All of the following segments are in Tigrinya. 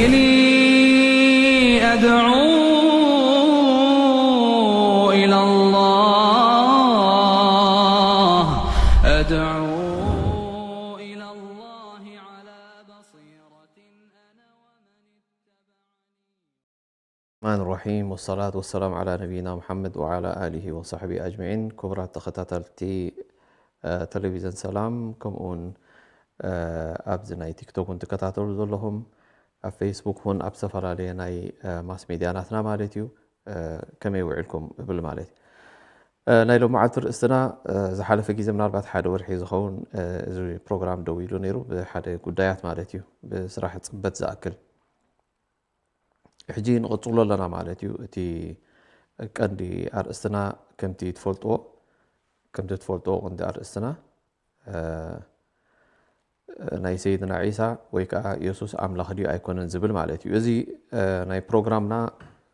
سبيلي أدعو إلى الله، أدعو إلى الله على بصيرة أنا ومن اتبعني. الرحمن الرحيم، والصلاة والسلام على نبينا محمد وعلى آله وصحبه أجمعين. ክቡራት ተኸታተልቲ፣ እ፣ ቴሌቪዥን ሰላም፣ ከምኡውን፣ እ፣ ኣብዚ ናይ ቲክቶክ እውን ትከታተሉ ዘለኹም፣ ኣብ ፌስቡክ እውን ኣብ ዝተፈላለየ ናይ፣ እ፣ ማስ ሜድያ ናትና ማለት እዩ፣ እ፣ ከመይ ውዒልኩም እብል ማለት እዩ። እ፣ ናይ ሎማዓልቲ ርእስትና፣ እ፣ ዝሓለፈ ግዜ ምናልባት ሓደ ወርሒ ዝኸውን፣ እ፣ እዚ ፕሮግራም ደው ኢሉ ነይሩ፣ ብሓደ ጉዳያት ማለት እዩ፣ ብስራሕ ጽበት ዝኣክል። ሕጂ ንቕጽሎ ኣለና ማለት እዩ። እቲ ቀንዲ ኣርእስትና ከምቲ ትፈልጥዎ፣ ከምቲ ትፈልጥዎ ቀንዲ ኣርእስትና፣ እ፣ ናይ ሰይድና ዒሳ ወይ ከኣ የሱስ ኣምላኽ ድዩ ኣይኮነን ዝብል ማለት እዩ። እዚ፣ እ፣ ናይ ፕሮግራምና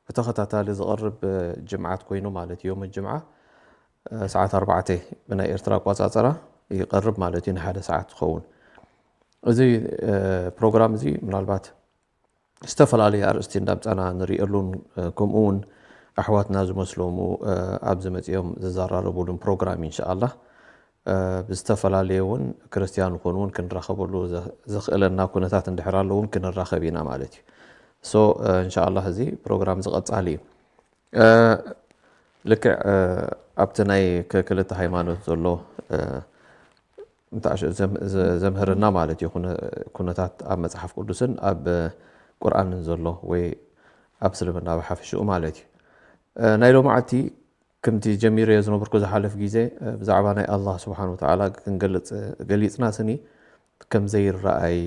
ብተኸታታሊ ዝቐርብ፣ እ፣ ጅምዓት ኮይኑ ማለት እዩ። ዮም ጅምዓ፣ እ፣ ሰዓት ኣርባዕተ ብናይ ኤርትራ ኣቆጻጽራ ይቐርብ ማለት እዩ፣ ንሓደ ሰዓት ዝኸውን። እዚ፣ እ፣ ፕሮግራም እዚ ምናልባት ዝተፈላለየ ኣርእስቲ እንዳምጻና ንርእየሉን፣ እ፣ ከምኡ እውን ኣሕዋትና ዝመስሎሙ፣ እ፣ ኣብዚ መጺኦም ዝዘራረቡሉን ፕሮግራም ኢንሻኣላህ። እ፣ ብዝተፈላለየ እውን ክርስትያን ዝኾኑ እውን ክንራኸበሉ ዘ-፣ ዘኽእለና ኩነታት እንድሕር ኣሎ እውን ክንራኸብ ኢና ማለት እዩ። ሶ፣ እ፣ ኢንሻኣላህ እዚ ፕሮግራም እዚ ቀጻሊ እዩ። እ፣ ልክዕ፣ እ፣ ኣብቲ ናይ ክ-፣ ክልተ ሃይማኖት ዘሎ፣ እ፣ እንተኣሽ-፣ ዘም-፣ ዘ-፣ ዘምህረና ማለት እዩ። ኩነ-፣ ኩነታት ኣብ መጽሓፍ ቅዱስን ኣብ ቁርኣንን ዘሎ ወይ ኣብ እስልምና ብሓፈሽኡ ማለት እዩ። እ፣ ናይ ሎማዓልቲ ከምቲ ጀሚረዮ ዝነበርኩ ዝሓለፍ ግዜ፣ እ፣ ብዛዕባ ናይ ኣላህ ስብሓን ወተዓላ ክንገልጽ፣ እ፣ ገሊጽና ስኒ ከም ዘይረኣይ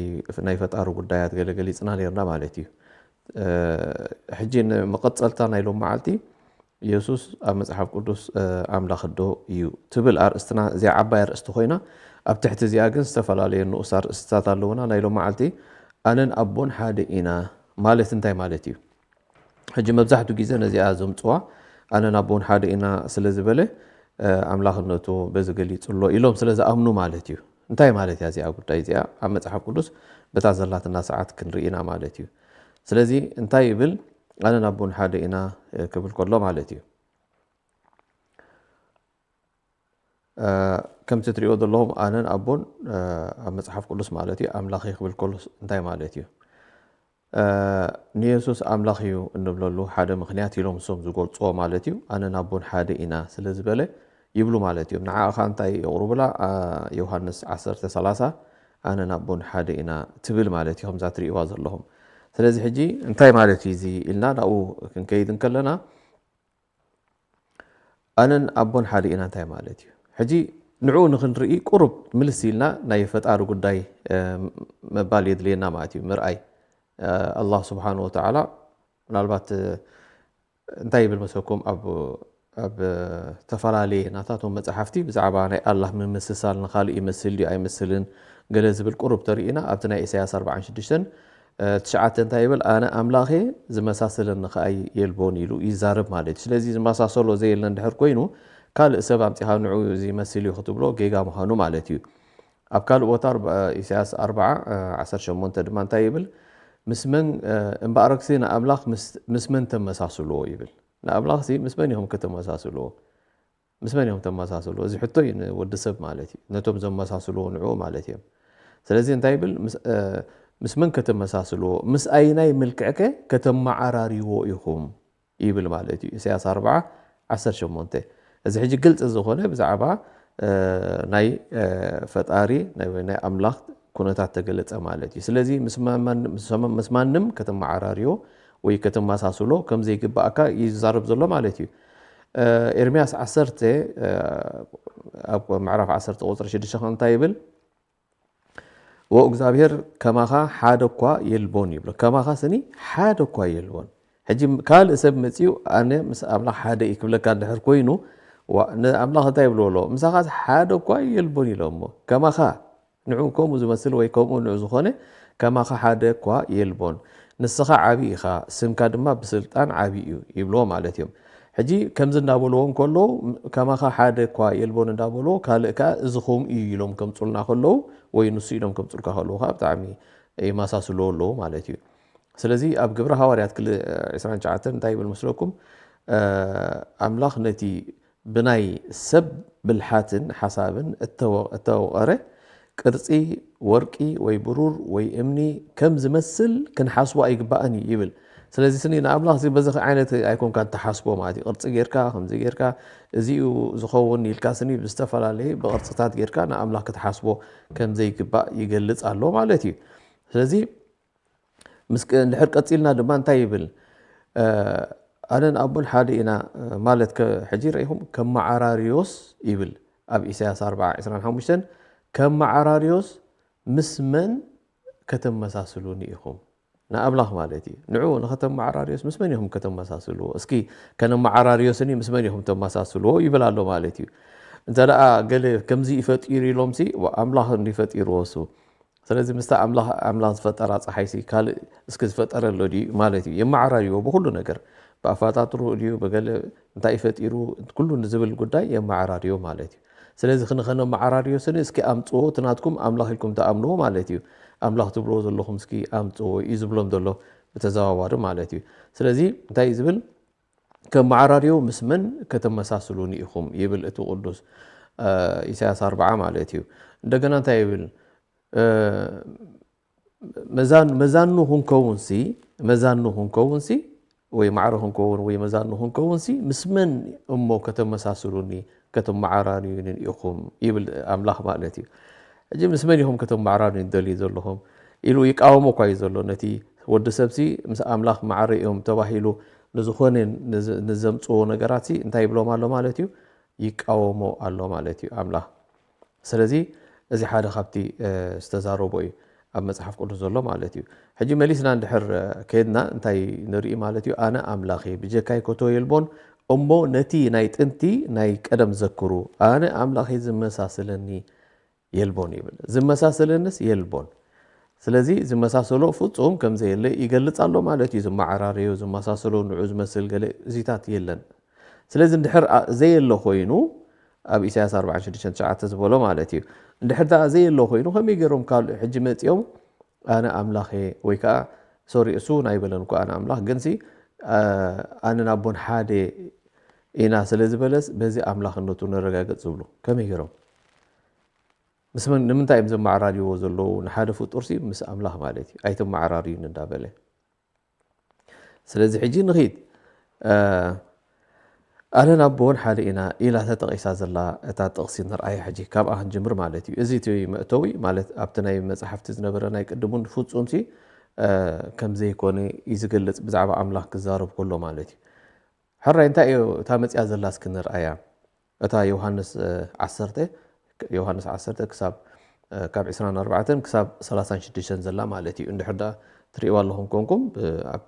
ናይ ፈጣሪ ጉዳያት ገለ ገሊጽና ነይርና ማለት እዩ። እ፣ ሕጂ ንመቐጸልታ ናይ ሎም መዓልቲ የሱስ ኣብ መጽሓፍ ቅዱስ፣ እ፣ ኣምላኽ ዶ እዩ ትብል ኣርእስትና እዚኣ ዓባይ ኣርእስቲ ኮይና፣ ኣብ ትሕቲ እዚኣ ግን ዝተፈላለዩ ንኡስ ኣርእስትታት ኣለዉና። ናይ ሎም መዓልቲ ኣነን ኣቦን ሓደ ኢና ማለት እንታይ ማለት እዩ? ሕጂ መብዛሕትኡ ግዜ ነዚኣ ዘምጽዋ ኣነን ኣቦን ሓደ ኢና ስለ ዝበለ፣ እ፣ ኣምላኽነቱ በዚ ገሊጹ ኣሎ ኢሎም ስለ ዝኣምኑ ማለት እዩ። እንታይ ማለት እያ እዚኣ ጉዳይ እዚኣ? ኣብ መጽሓፍ ቅዱስ በታ ዘላትና ሰዓት ክንርኢ ኢና ማለት እዩ። ስለዚ እንታይ ይብል? ኣነን ኣቦን ሓደ ኢና፣ እ፣ ክብል ከሎ ማለት እዩ። እ፣ ከምቲ ትሪእዎ ዘለኹም ኣነን ኣቦን፣ እ፣ ኣብ መጽሓፍ ቅዱስ ማለት እዩ፣ ኣምላኸይ ክብል ከሎስ እንታይ ማለት እዩ? እ፣ ንየሱስ ኣምላኽ እዩ እንብለሉ ሓደ ምኽንያት ኢሎም እሶም ዝገልጽዎ ማለት እዩ። ኣነን ኣቦን ሓደ ኢና ስለ ዝበለ ይብሉ ማለት እዮም። ንዓኣ ኸኣ እንታይ የቕርቡላ? ኣ፣ ዮሃንስ ዓሰርተ ሰላሳ ኣነን ኣቦን ሓደ ኢና ትብል ማለት እዩ፣ ከምዛ ትርእይዋ ዘለኹም። ስለዚ ሕጂ እንታይ ማለት እዩ እዚ ኢልና ናብኡ ክንከይድ እንከለና፣ ኣነን ኣቦን ሓደ ኢና እንታይ ማለት እዩ? ሕጂ ንዕኡ ንኽንርኢ ቁሩብ ምልስ ኢልና ናይ ፈጣሪ ጉዳይ፣ እ፣ ምባል የድልየና ማለት እዩ፣ ምርኣይ። እ፣ ኣላህ ስብሓን ወተዓላ ምናልባት፣ እ፣ እንታይ ይብል መሰልኩም? ኣብ፣ ኣብ ዝተፈላለየ ናታቶም መጽሓፍቲ ብዛዕባ ናይ ኣላህ ምምስሳል ንኻልእ ይመስል ድዩ ኣይመስልን ገለ ዝብል ቁሩብ ተርኢና፣ ኣብቲ ናይ ኢሳያስ ኣርብዓን ሽዱሽተን፣ እ፣ ትሽዓተ እንታይ ይብል? ኣነ ኣምላኸ ዝመሳሰለኒ ኸኣ የልቦን ኢሉ ይዛረብ ማለት እዩ። ስለዚ ዝመሳሰሎ ዘየለ እንድሕር ኮይኑ፣ ካልእ ሰብ ኣምጺኻ ንዑ እዚ ይመስል እዩ ክትብሎ ጌጋ ምዃኑ ማለት እዩ። ኣብ ካልእ ቦታ ኣርባ-፣ ኢሳያስ ኣርብዓ፣ እ፣ ዓሰርተ ሸሞንተ ድማ እንታይ ይብል? ምስ መን፣ እ፣ እምበኣረግሲ ንኣምላኽ ምስ፣ ምስ መን ተመሳስልዎ ይብል። ንኣምላኽሲ ምስ መን ኢኹም ከተመሳስልዎ? ምስ መን እዮም ተመሳስሉ? እዚ ሕቶ እዩ ንወዲ ሰብ ማለት እዩ። ነቶም ዘመሳስልዎ ንዕኡ ማለት እዮም። ስለዚ እንታይ ይብል? ምስ፣ እ፣ ምስ መን ከተመሳስልዎ? ምስ ኣይናይ ምልክዕከ ከተመዓራርይዎ ኢኹም? ይብል ማለት እዩ። ኢሳያስ ኣርብዓ ዓሰርተ ሸሞንተ። እዚ ሕጂ ግልጺ ዝኾነ ብዛዕባ፣ እ፣ ናይ፣ እ፣ ፈጣሪ ናይ፣ ናይ ኣምላኽ ኩነታት ተገለጸ ማለት እዩ። ስለዚ ምስ ማን-፣ ምስ ማን-፣ ምስ ማንም ከተመዓራርዮ ወይ ከተመሳስሎ ከም ዘይግባእካ እዩ ዝዛረብ ዘሎ ማለት እዩ። እ፣ ኤርምያስ ዓሰርተ፣ እ፣ ኣብ ምዕራፍ ዓሰርተ ቁጽሪ ሽዱሽተ ከ እንታይ ይብል? "ወእግዚኣብሔር ከማኻ ሓደ እኳ የልቦን" ይብሎ። ከማኻ ስኒ ሓደ እኳ የልቦን። ሕጂ ካልእ ሰብ መጺኡ ኣነ ምስ ኣምላኽ ሓደ እየ ክብለካ እንድሕር ኮይኑ፣ ንኣምላኽ እንታይ ይብልዎ ኣለዎ? ምሳኻስ ሓደ እኳ የልቦን ኢሎሞ። ከማኻ ንዑ ከምኡ ዝመስል ወይ ከምኡ ንዑ ዝኾነ ከማኻ ሓደ እኳ የልቦን። ንስኻ ዓቢ ኢኻ፣ ስምካ ድማ ብስልጣን ዓቢ እዩ ይብልዎ ማለት እዮም። ሕጂ ከምዚ እንዳበልዎ እንከለዉ ከማኻ ሓደ እኳ የልቦን እንዳበልዎ ካልእ ከኣ እዚ ከምኡ እዩ ኢሎም ከምጹልና ከለዉ ወይ ንሱ ኢሎም ከምጹልካ ከለዉ ከኣ ብጣዕሚ ይመሳስልዎ ኣለዉ ማለት እዩ። ስለዚ ኣብ ግብሪ ሃዋርያት ክል- ዕስራን ትሽዓተን እንታይ ይብል መስለኩም? ኣምላኽ ነቲ ብናይ ሰብ ብልሓትን ሓሳብን እተወ- እተወቐረ ቅርጺ ወርቂ ወይ ብሩር ወይ እምኒ ከም ዝመስል ክንሓስቦ ኣይግባእን እዩ ይብል። ስለዚ ስኒ ንኣምላኽ እዚ በዚ ዓይነት ኣይኮንካ ትሓስቦ ማለት እዩ። ቅርጺ ጌርካ ከምዚ ጌርካ እዚኡ ዝኸውን ኢልካ ስኒ ብዝተፈላለየ ብቅርጽታት ጌርካ ንኣምላኽ ክትሓስቦ ከም ዘይግባእ ይገልጽ ኣሎ ማለት እዩ። ስለዚ ምስ እንድሕር ቀጺልና ድማ እንታይ ይብል? ኣነን ኣቦን ሓደ ኢና ማለት ሕጂ ረኢኹም ከመዓራርዮስ ይብል ኣብ ኢሳያስ ኣርብዓ ዕስራን ሓሙሽተን ከመዓራርዮስ ምስ መን ከተመሳስሉኒ ኢኹም? ንኣምላኽ ማለት እዩ። ንዑ ንኸተመዓራርዮስ ምስ መን ኢኹም ከተመሳስልዎ? እስኪ ከነመዓራርዮስኒ ምስ መን ኢኹም ተመሳስልዎ ይብል ኣሎ ማለት እዩ። እንተ ደኣ ገለ ከምዚ ይፈጢሩ ኢሎምሲ ኣምላኽ እንዲ ፈጢርዎ እሱ። ስለዚ ምስታ ኣምላኽ ኣምላኽ ዝፈጠራ ፀሓይሲ ካልእ እስኪ ዝፈጠረ ኣሎ ድዩ ማለት እዩ። የመዓራርይዎ ብኩሉ ነገር ብኣፈጣጥሩ ድዩ ብገለ እንታይ ፈጢሩ ኩሉ ንዝብል ጉዳይ የመዓራርዮ ማለት እዩ። ስለዚ ክንኸነ መዓራርዮ ስኒ እስኪ ኣምፅዎ እቲ ናትኩም ኣምላኽ ኢልኩም ተኣምንዎ ማለት እዩ። ኣምላኽ ትብልዎ ዘለኹም እስኪ ኣምፅዎ እዩ ዝብሎም ዘሎ ብተዘዋዋሪ ማለት እዩ። ስለዚ እንታይ እዩ ዝብል? ከመዓራርዮ ምስ መን ከተመሳስሉኒ ኢኹም ይብል እቲ ቅዱስ ኢሳያስ ኣርብዓ ማለት እዩ። እንደገና እንታይ ይብል? መዛኑ ክንከውንሲ መዛኑ ክንከውንሲ ወይ ማዕረ ክንከውን ወይ መዛኑ ክንከውንሲ ምስ መን እሞ ከተመሳስሉኒ ከተመዓራርዩኒ ኢኹም ይብል ኣምላኽ ማለት እዩ። ሕጂ ምስ መን ኢኹም ከተመዓራርዩኒ ትደልዩ ዘለኹም ኢሉ ይቃወሞ እኳ እዩ ዘሎ። ነቲ ወዲ ሰብሲ ምስ ኣምላኽ ማዕረ እዮም ተባሂሉ ንዝኾነ ንዘምፅዎ ነገራት እንታይ ይብሎም ኣሎ ማለት እዩ? ይቃወሞ ኣሎ ማለት እዩ ኣምላኽ። ስለዚ እዚ ሓደ ካብቲ ዝተዛረቦ እዩ ኣብ መፅሓፍ ቅዱስ ዘሎ ማለት እዩ። ሕጂ መሊስና እንድሕር ከድና እንታይ ንርኢ ማለት እዩ? ኣነ ኣምላኽ እየ፣ ብጀካይ ኮቶ የልቦን፣ እሞ ነቲ ናይ ጥንቲ ናይ ቀደም ዘክሩ፣ ኣነ ኣምላኽ እየ፣ ዝመሳስለኒ የልቦን ይብል። ዝመሳሰለንስ የልቦን። ስለዚ ዝመሳሰሎ ፍጹም ከም ዘየለ ይገልጽ ኣሎ ማለት እዩ። ዝመዓራረዮ፣ ዝመሳሰሎ፣ ንዑ ዝመስል ገለ እዚታት የለን። ስለዚ እንድሕር ኣ- ዘየለ ኮይኑ ኣብ ኢሳያስ ኣርባዕን ሽዱሽተን ትሽዓተ ዝበሎ ማለት እዩ። እንድሕር ደኣ ዘየለ ኮይኑ ከመይ ገይሮም ካልእ ሕጂ መጺኦም ኣነ ኣምላኽ እየ ወይ ከዓ ሶሪ እሱ እውን ኣይበለን እኮ ኣነ ኣምላኽ ግንሲ ኣነ ናቦን ሓደ ኢና ስለ ዝበለስ በዚ ኣምላኽነቱ ነረጋግጽ ዝብሉ ከመይ ገይሮም ምስ መን ንምንታይ እዮም ዘመዓራርይዎ ዘለዉ ንሓደ ፍጡር ሲ ምስ ኣምላኽ ማለት እዩ ኣይተመዓራርዩን እንዳበለ ስለዚ ሕጂ ንኺድ ኣነ ናብ ብወን ሓደ ኢና ኢላ ተጠቒሳ ዘላ እታ ጥቕሲ ንርኣያ ሕጂ ካብኣ ክንጅምር ማለት እዩ እዚ እቲ መእተዊ ማለት ኣብቲ ናይ መፅሓፍቲ ዝነበረ ናይ ቅድሙን ፍፁም ሲ ከም ዘይኮነ እዩ ዝገልፅ ብዛዕባ ኣምላኽ ክዛረብ ከሎ ማለት እዩ ሕራይ እንታይ እዩ እታ መፅያ ዘላ እስኪ ንርኣያ እታ ዮሃንስ ዓሰርተ ዮሃንስ ዓሰርተ ክሳብ ካብ ዕስራን ኣርባዕተን ክሳብ ሰላሳን ሽዱሽተን ዘላ ማለት እዩ እንድሕር ዳ ትርእይዋ ኣለኹም ኮንኩም ኣብ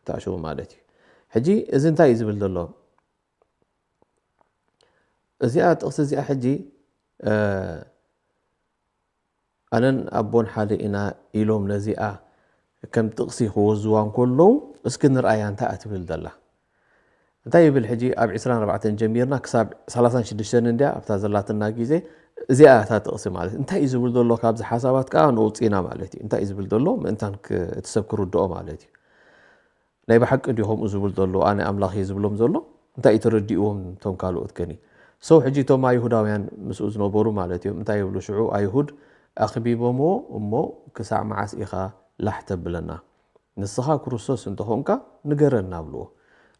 ተኣሽቡ ማለት እዩ ሕጂ እዚ እንታይ እዩ ዝብል ዘሎ እዚኣ ጥቕሲ እዚኣ ሕጂ ኣነን ኣቦን ሓደ ኢና ኢሎም ነዚኣ ከም ጥቕሲ ክወዝዋ እንከለዉ እስኪ ንርኣያ እንታይ እያ ትብል ዘላ እንታይ ይብል ሕጂ ኣብ ዕስራን ኣርባዕተን ጀሚርና ክሳብ ሰላሳን ሽዱሽተን እንድያ ኣብታ ዘላትና ግዜ እዚኣ እታ ጥቕሲ ማለት እንታይ እዩ ዝብል ዘሎ ካብዚ ሓሳባት ከዓ ንውፅኢና ማለት እዩ እንታይ እዩ ዝብል ዘሎ ምእንታን እቲ ሰብ ክርድኦ ማለት እዩ ናይ ብሓቂ ድዩ ከምኡ ዝብል ዘሎ ኣነ ኣምላኽ እየ ዝብሎም ዘሎ እንታይ እዩ ተረዲእዎም እቶም ካልኦት ከኒ ሰው ሕጂ እቶም ኣይሁዳውያን ምስኡ ዝነበሩ ማለት እዮም እንታይ ይብሉ ሽዑ ኣይሁድ ኣኽቢቦምዎ እሞ ክሳዕ መዓስ ኢኻ ላሕ ተብለና ንስኻ ክርስቶስ እንተኾንካ ንገረና ብልዎ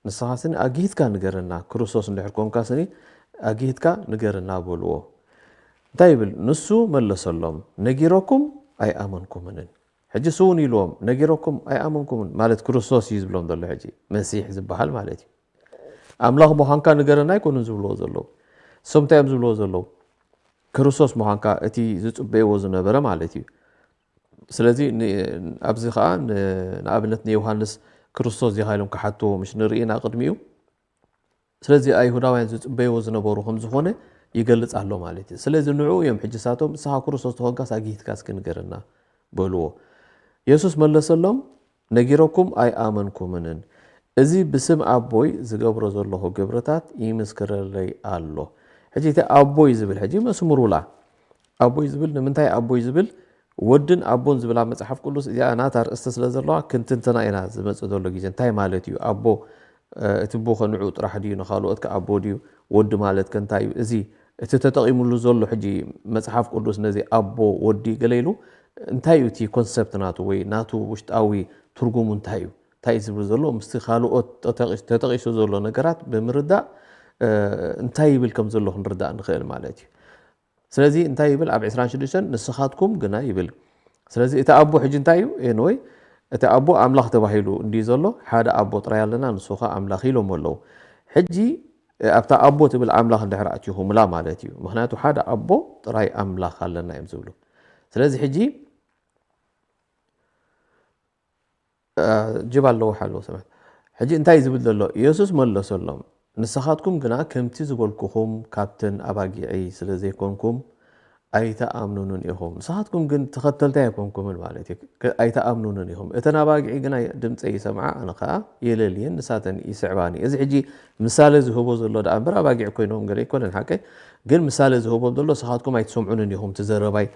ንስኻ ስኒ ኣግሂትካ ንገረና ክርስቶስ እንድሕር ኮንካ ስኒ ኣግሂትካ ንገረና በልዎ እንታይ ይብል ንሱ መለሰሎም ነጊረኩም ኣይኣመንኩምንን ሕጂ ስውን ኢልዎም ነጊረኩም ኣይኣመንኩምን ማለት ክርስቶስ እዩ ዝብሎም ዘሎ ሕጂ መሲሕ ዝበሃል ማለት እዩ ኣምላኽ ምዃንካ ንገረና ኣይኮኑን ዝብልዎ ዘለዉ እሶም እንታይ እዮም ዝብልዎ ዘለዉ ክርስቶስ ምዃንካ እቲ ዝፅበይዎ ዝነበረ ማለት እዩ ስለዚ ኣብዚ ከዓ ንኣብነት ንዮሃንስ ክርስቶስ ዲኻ ኢሎም ክሓትዎ ምሽ ንርኢና ቅድሚኡ ስለዚ ኣይሁዳውያን ዝጽበይዎ ዝነበሩ ከም ዝኾነ ይገልጽ ኣሎ ማለት እዩ። ስለዚ ንዕኡ እዮም ሕጂ ሳቶም፣ "ንስኻ ክርስቶስ ተኾንካስ ኣግሂትካ እስኪ ንገረና" በልዎ። የሱስ መለሰሎም፣ "ነጊረኩም ኣይኣመንኩምንን። እዚ ብስም ኣቦይ ዝገብሮ ዘለኹ ግብርታት ይምስክረለይ ኣሎ።" ሕጂ እቲ ኣቦይ ዝብል ሕጂ መስምሩላ። ኣቦይ ዝብል ንምንታይ ኣቦይ ዝብል? ወድን ኣቦን ዝብል ኣብ መጽሓፍ ቅዱስ እዚኣ ናታ ኣርእስቲ ስለ ዘለዋ ክንትንትና ኢና ዝመጽእ ዘሎ ግዜ። እንታይ ማለት እዩ? ኣቦ፣ እ፣ እቲ ኣቦ ከ ንዑ ጥራሕ ድዩ? ንኻልኦት ከ ኣቦ ድዩ? ወዲ ማለት ከ እንታይ እዩ? እዚ እቲ ተጠቒሙሉ ዘሎ ሕጂ መጽሓፍ ቅዱስ ነዚ ኣቦ፣ ወዲ ገለ ኢሉ እንታይ እዩ እቲ ኮንሰፕት ናቱ ወይ ናቱ ውሽጣዊ ትርጉሙ እንታይ እዩ? እንታይ እዩ ዝብል ዘሎ? ምስቲ ካልኦት ተጠቒሱ፣ ተጠቒሱ ዘሎ ነገራት ብምርዳእ፣ እ፣ እንታይ ይብል ከም ዘሎ ክንርዳእ ንኽእል ማለት እዩ። ስለዚ እንታይ ይብል ኣብ ዕስራን ሽዱሽተን? "ንስኻትኩም ግና" ይብል። ስለዚ እቲ ኣቦ ሕጂ እንታይ እዩ? ኤንወይ እቲ ኣቦ ኣምላኽ ተባሂሉ እንድዩ ዘሎ፣ ሓደ ኣቦ ጥራይ ኣለና፣ ንሱ ኸኣ ኣምላኽ ኢሎም ኣለዉ። ሕጂ ኣብታ ኣቦ ትብል ኣምላኽ እንድሕር ኣእቲኹምላ ማለት እዩ። ምኽንያቱ ሓደ ኣቦ ጥራይ ኣምላኽ ኣለና እዮም ዝብሉ። ስለዚ ሕጂ እ፣ ጅብ ኣለዎ ሓለዎ ሰማያት። ሕጂ እንታይ ዝብል ዘሎ? ኢየሱስ መለሰሎም፣ "ንስኻትኩም ግና ከምቲ ዝበልኩኹም ካብተን ኣባጊዐይ ስለ ዘይኮንኩም ኣይትኣምኑንን ኢኹም። ንስኻትኩም ግን ተኸተልተይ ኣይኮንኩምን" ማለት እዩ። ከ-፣ "ኣይትኣምኑንን ኢኹም። እተን ኣባጊዐይ ግና ድምፀይ ይሰምዓ፣ ኣነ ኸኣ የለልየን፣ ንሳተን ይስዕባኒ።" እዚ ሕጂ ምሳሌ ዝህቦ ዘሎ ደኣ እምበር ኣባጊዕ ኮይኖም ገለ ኣይኮነን ሓቀይ። ግን ምሳሌ ዝህቦም ዘሎ ንስኻትኩም ኣይትሰምዑንን ኢኹም፣ እቲ ዘረባይ፣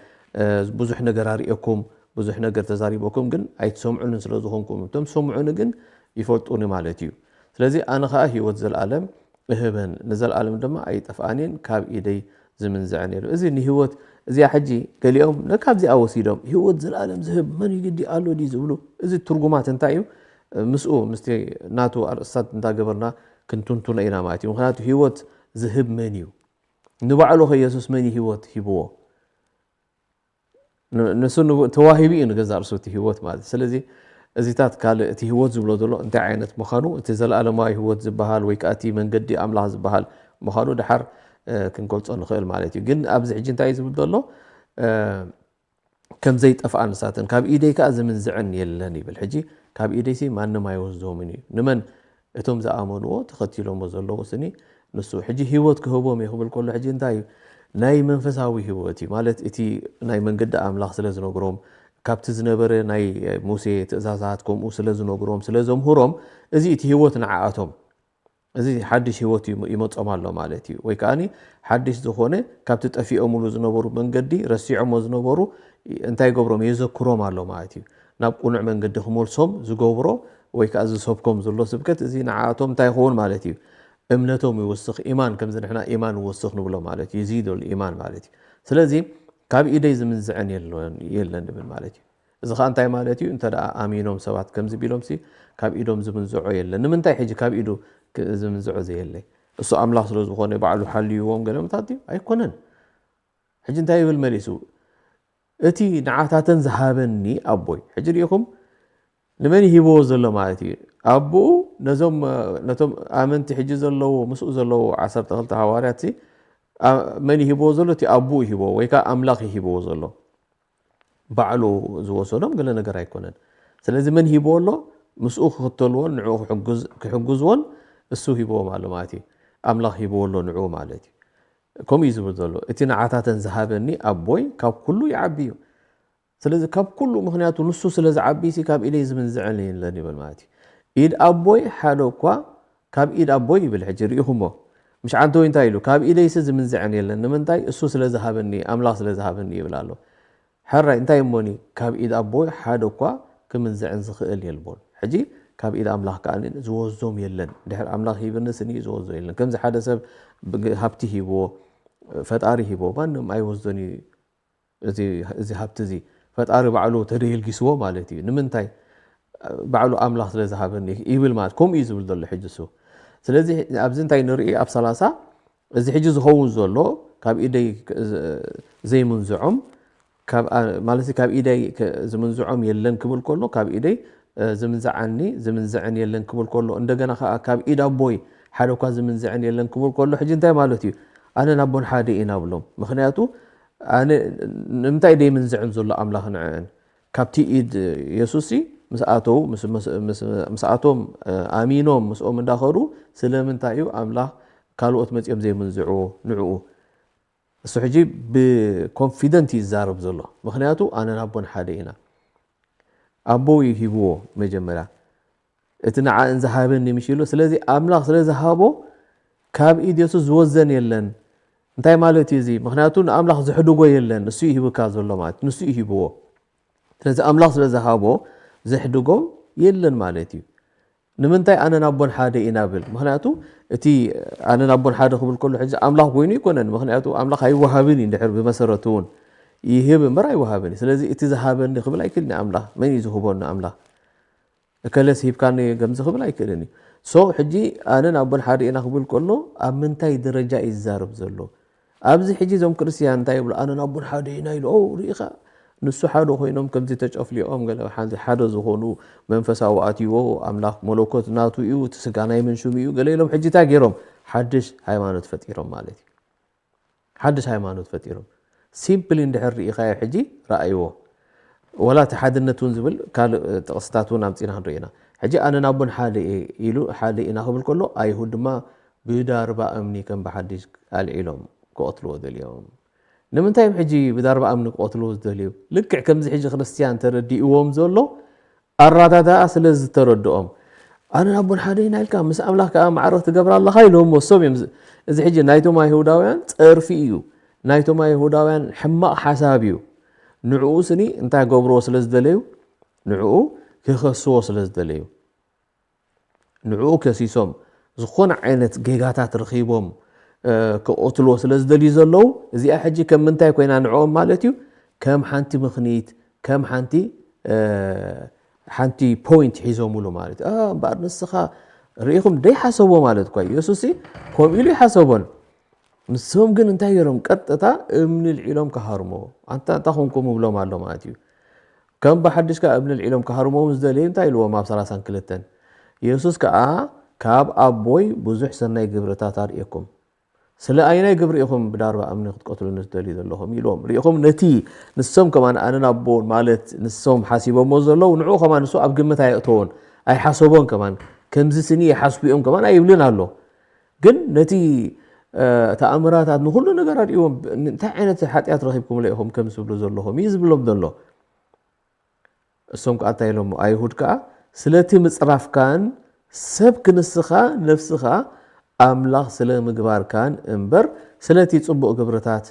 እ፣ ብዙሕ ነገር ኣርእየኩም፣ ብዙሕ ነገር ተዛሪበኩም ግን ኣይትሰምዑንን ስለ ዝኾንኩም፣ እቶም ዝሰምዑኒ ግን ይፈልጡኒ ማለት እዩ። ስለዚ ኣነ ኸኣ ህይወት ዘለኣለም እህበን፣ ንዘለኣለም ድማ ኣይጠፍኣን እየን፣ ካብ ኢደይ ዝምንዝዐን የለን። እዚ ንህይወት እዚኣ ሕጂ ገሊኦም ነካብዚኣ ወሲዶም ህይወት ዘለኣለም ዝህብ መን እዩ ግዲ ኣሎ ድዩ ዝብሉ፣ እዚ ትርጉማት እንታይ እዩ? ምስኡ ምስቲ ናቱ ኣርእስታት እንዳገበርና ክንትንትኖ ኢና ማለት እዩ። ምኽንያቱ ህይወት ዝህብ መን እዩ? ንባዕሉ ኸ የሱስ መን እዩ ህይወት ሂብዎ? ን-፣ ንሱ ንብ-፣ ተዋሂቡ እዩ ንገዛእ ርእሱ እቲ ህይወት ማለት እዩ። ስለዚ እዚታት ካልእ እቲ ህይወት ዝብሎ ዘሎ እንታይ ዓይነት ምዃኑ፣ እቲ ዘለኣለማዊ ህይወት ዝበሃል ወይ ከኣ እቲ መንገዲ ኣምላኽ ዝበሃል ምዃኑ ደሓር፣ እ፣ ክንገልጾ ንኽእል ማለት እዩ። ግን ኣብዚ ሕጂ እንታይ እዩ ዝብል ዘሎ? እ፣ ከም ዘይጠፍኣ ንሳተን፣ ካብ ኢደይ ከኣ ዝምንዝዐን የለን ይብል። ሕጂ ካብ ኢደይሲ ማንም ኣይወስዶምን እዩ። ንመን? እቶም ዝኣመንዎ ተኸቲሎሞ ዘለዉ ስኒ ንሱ። ሕጂ ህይወት ክህቦም እየ ክብል ከሎ ሕጂ እንታይ እዩ? ናይ መንፈሳዊ ህይወት እዩ። ማለት እቲ ናይ መንገዲ ኣምላኽ ስለ ዝነግሮም፣ ካብቲ ዝነበረ ናይ ሙሴ ትእዛዛት ከምኡ ስለ ዝነግሮም፣ ስለ ዘምህሮም፣ እዚ እቲ ህይወት ንዓኣቶም፣ እዚ ሓድሽ ህይወት እዩ ይመጾም ኣሎ ማለት እዩ። ወይ ከኣኒ ሓድሽ ዝኾነ ካብቲ ጠፊኦምሉ ዝነበሩ መንገዲ ረሲዖሞ ዝነበሩ እንታይ ይገብሮም? የዘክሮም ኣሎ ማለት እዩ። ናብ ቅኑዕ መንገዲ ክመልሶም ዝገብሮ ወይ ከኣ ዝሰብኮም ዘሎ ስብከት እዚ ንዓኣቶም እንታይ ይኸውን ማለት እዩ? እምነቶም ይውስኽ፣ ኢማን ከምዚ ንሕና ኢማን ይውስኽ ንብሎ ማለት እዩ። ይዚዱል ኢማን ማለት እዩ። ስለዚ ካብ ኢደይ ዝምንዝዐን የለን፣ የለን ንብል ማለት እዩ። እዚ ኸኣ እንታይ ማለት እዩ? እንተ ደኣ ኣሚኖም ሰባት ከምዚ ቢሎምሲ ካብ ኢዶም ዝምንዝዖ የለን። ንምንታይ ሕጂ ካብ ኢዱ ክ-፣ ዝምንዝዖ ዘየለ? እሱ ኣምላኽ ስለ ዝኾነ ባዕሉ ሓልይዎም ገለ ምታት ድዩ? ኣይኮነን። ሕጂ እንታይ ይብል መሊሱ? "እቲ ንዓታተን ዝሃበኒ ኣቦይ።" ሕጂ ርኢኹም ንመን ሂብዎ ዘሎ ማለት እዩ? ኣቦኡ ነዞም፣ ነቶም ኣመንቲ ሕጂ ዘለዉ፣ ምስኡ ዘለዉ ዓሰርተ ክልተ ሃዋርያትሲ፣ ኣ-፣ መን ሂብዎ ዘሎ? እቲ ኣቦኡ ሂብዎ ወይ ከኣ ኣምላኽ ሂብዎ ዘሎ። ባዕሉ ዝወሰዶም ገለ ነገር ኣይኮነን። ስለዚ መን ሂብዎ ኣሎ? ምስኡ ክኽተልዎን ንዕኡ ክሕግዝ-፣ ክሕግዝዎን እሱ ሂብዎም ኣሎ ማለት እዩ። ኣምላኽ ሂብዎ ኣሎ ንዕኡ ማለት እዩ። ከምኡ እዩ ዝብል ዘሎ። "እቲ ንዓታተን ዝሃበኒ ኣቦይ ካብ ኩሉ ይዓቢ እዩ። ስለዚ ካብ ኩሉ፣ ምኽንያቱ ንሱ ስለ ዝዓቢ ሲ ካብ ኢደይ ዝምንዝዐን የለን" ይብል ማለት እዩ። "ኢድ ኣቦይ ሓደ እኳ ካብ ኢድ ኣቦይ" ይብል። ሕጂ ርኢኹሞ፣ ምሽ ዓንተወይ እንታይ ኢሉ? "ካብ ኢደይሲ ዝምንዝዐን የለን። ንምንታይ? እሱ ስለ ዝሃበኒ፣ ኣምላኽ ስለ ዝሃበኒ" ይብል ኣሎ። ሕራይ እንታይ እሞኒ? ካብ ኢድ ኣቦይ ሓደ እኳ ክምንዝዕን ዝኽእል የልቦን። ሕጂ ካብ ኢድ ኣምላኽ ከኣ ዝወስዶም የለን። ድሕር ኣምላኽ ሂብኒ ስኒ ዝወስዶ የለን። ከምዚ ሓደ ሰብ ብግ-፣ ሃብቲ ሂብዎ፣ ፈጣሪ ሂብዎ፣ ማንም ኣይወስዶን እዩ። እዚ፣ እዚ ሃብቲ እዚ ፈጣሪ ባዕሉ ተደየልጊስዎ ማለት እዩ። ንምንታይ? ባዕሉ ኣምላኽ ስለ ዝሃበኒ ይብል ማለት፣ ከምኡ እዩ ዝብል ዘሎ ሕጂ እሱ። ስለዚ ኣብዚ እንታይ ንርኢ? ኣብ ሰላሳ፣ እዚ ሕጂ ዝኸውን ዘሎ ካብ ኢደይ ክ-፣ ዝ-፣ ዘይምንዝዖም፣ ካብ፣ ኣ-፣ ማለት ካብ ኢደይ ክ-፣ ዝምንዝዖም የለን ክብል ከሎ፣ ካብ ኢደይ፣ እ፣ ዝምንዝዓኒ፣ ዝምንዝዐን የለን ክብል ከሎ፣ እንደገና ከኣ ካብ ኢድ ኣቦይ ሓደ እኳ ዝምንዝዐን የለን ክብል ከሎ፣ ሕጂ እንታይ ማለት እዩ? ኣነን ኣቦን ሓደ ኢና ብሎም። ምኽንያቱ ኣነ ንምንታይ ደይምንዝዕን ዘሎ ኣምላኽ ንዕአን? ካብቲ ኢድ የሱስሲ ምስ ኣተው ምስ- ምስ- ምስ- ምስ ኣቶም ኣሚኖም ምስኦም እንዳኸዱ ስለምንታይ እዩ ኣምላኽ ካልኦት መፂኦም ዘይምንዝዕዎ ንዕኡ? እሱ ሕጂ ብኮንፊደንት ይዛረብ ዘሎ። ምክንያቱ ኣነን ኣቦን ሓደ ኢና። ኣቦ እዩ ሂብዎ መጀመርያ። እቲ ንዓእን ዝሃበኒ ምሽ ኢሉ። ስለዚ ኣምላኽ ስለ ዝሃቦ ካብ ኢድ የሱስ ዝወዘን የለን። እንታይ ማለት እዩ እዚ? ምክንያቱ ንኣምላኽ ዝሕድጎ የለን። ንሱ እዩ ሂብካ ዘሎ ማለት ንሱ እዩ ሂብዎ። ስለዚ ኣምላኽ ስለ ዝሃቦ ዘሕድጎ የለን ማለት እዩ። ንምንታይ ኣነን ኣቦን ሓደ ኢና ብል? ምክንያቱ እቲ ኣነን ኣቦን ሓደ ክብል ከሎ ሕጂ ኣምላኽ ኮይኑ ይኮነን። ምክንያቱ ኣምላኽ ኣይወሃብን እዩ እንድሕር ብመሰረቱ እውን ይህብ እምበር ኣይወሃብን እዩ። ስለዚ እቲ ዝሃበኒ ክብል ኣይክእልን ኣምላኽ። መን እዩ ዝህቦ ንኣምላኽ? እከለስ ሂብካኒ ከምዚ ክብል ኣይክእልን እዩ። ሶ ሕጂ ኣነን ኣቦን ሓደ ኢና ክብል ከሎ ኣብ ምንታይ ደረጃ እዩ ዝዛረብ ዘሎ? ኣብዚ ሕጂ እዞም ክርስትያን እንታይ ይብሉ? ኣነን ኣቦን ሓደ ኢና ኢሉ። ኦ ርኢኻ ንሱ ሓደ ኮይኖም ከምዚ ተጨፍሊቖም ገለ ሓደ ዝኾኑ መንፈሳዊ ኣትይዎ ኣምላኽ መለኮት ናቱ እዩ እቲ ስጋ ናይ መንሽሙ እዩ ገለ ኢሎም ሕጂ እንታይ ገይሮም? ሓድሽ ሃይማኖት ፈጢሮም ማለት እዩ። ሓድሽ ሃይማኖት ፈጢሮም። ሲምፕሊ እንድሕር ርኢኻዮ ሕጂ ረኣይዎ። ወላ እቲ ሓድነት እውን ዝብል ካልእ ጥቕስታት እውን ኣምፂና ክንርኢ ኢና። ሕጂ ኣነን ኣቦን ሓደ ኢሉ ሓደ ኢና ክብል ከሎ ኣይሁድ ድማ ብዳርባ እምኒ ከም ብሓድሽ ኣልዒሎም ክቐትልዎ ደልዮም። ንምንታይ እዮም ሕጂ ብዳርባ እምኒ ክቐትልዎ ዝደልዩ? ልክዕ ከምዚ ሕጂ ክርስትያን ተረዲእዎም ዘሎ ኣረዳድኣ ስለ ዝተረድኦም ኣነን ኣቦን ሓደ ኢና ኢልካ ምስ ኣምላኽ ከዓ ማዕረ ትገብራ ኣለኻ ኢሎሞ። እሶም እዮም እዚ ሕጂ ናይቶም ኣይሁዳውያን ፀርፊ እዩ። ናይቶም ኣይሁዳውያን ሕማቕ ሓሳብ እዩ። ንዕኡ ስኒ እንታይ ገብርዎ ስለ ዝደለዩ? ንዕኡ ክኸስዎ ስለ ዝደለዩ ንዕኡ ከሲሶም ዝኾነ ዓይነት ጌጋታት ረኺቦም ክቐትልዎ ስለ ዝደልዩ ዘለዉ እዚኣ ሕጂ ከም ምንታይ ኮይና ንዕኦም ማለት እዩ ከም ሓንቲ ምኽኒት ከም ሓንቲ ሓንቲ ፖይንት ሒዞምሉ ማለት እዩ። እምበኣር ንስኻ ርኢኹም ደይሓሰቦ ማለት እኳ ኢየሱስ ከምኡ ኢሉ ይሓሰቦን ንሶም ግን እንታይ ገይሮም ቀጥታ እምኒ ልዒሎም ክሃርሞ ኣንታ እንታይ ኮንኩም ይብሎም ኣሎ ማለት እዩ። ከም ብሓድሽ ከኣ እምኒ ልዒሎም ክሃርሞም ዝደለዩ እንታይ ኢልዎም ኣብ ሰላሳን ክልተን ኢየሱስ ከኣ ካብ ኣቦይ ብዙሕ ሰናይ ግብርታት ኣርእየኩም ስለ ኣይናይ ግብሪ ኢኹም ብዳርባ እምኒ ክትቀትሉኒ ዝደልዩ ዘለኹም ኢልዎም ርኢኹም ነቲ ንሶም ከማን ኣነን ኣቦን ማለት ንሶም ሓሲቦሞ ዘለዉ ንዑ ከማን ንሱ ኣብ ግምት ኣየእተዎን ኣይሓሰቦን ከማን ከምዚ ስኒ ይሓስቡ እዮም ከማን ኣይብልን ኣሎ ግን ነቲ ተኣምራታት ንኩሉ ነገር ኣርእዎም እንታይ ዓይነት ሓጢኣት ረኺብኩምለ ኢኹም ከም ዝብሉ ዘለኹም እዩ ዝብሎም ዘሎ እሶም ከዓ እንታይ ኢሎም ኣይሁድ ከዓ ስለቲ ምፅራፍካን ሰብ ክንስኻ ነፍስኻ ኣምላኽ ስለ ምግባርካን እምበር ስለቲ ፅቡቕ ግብርታት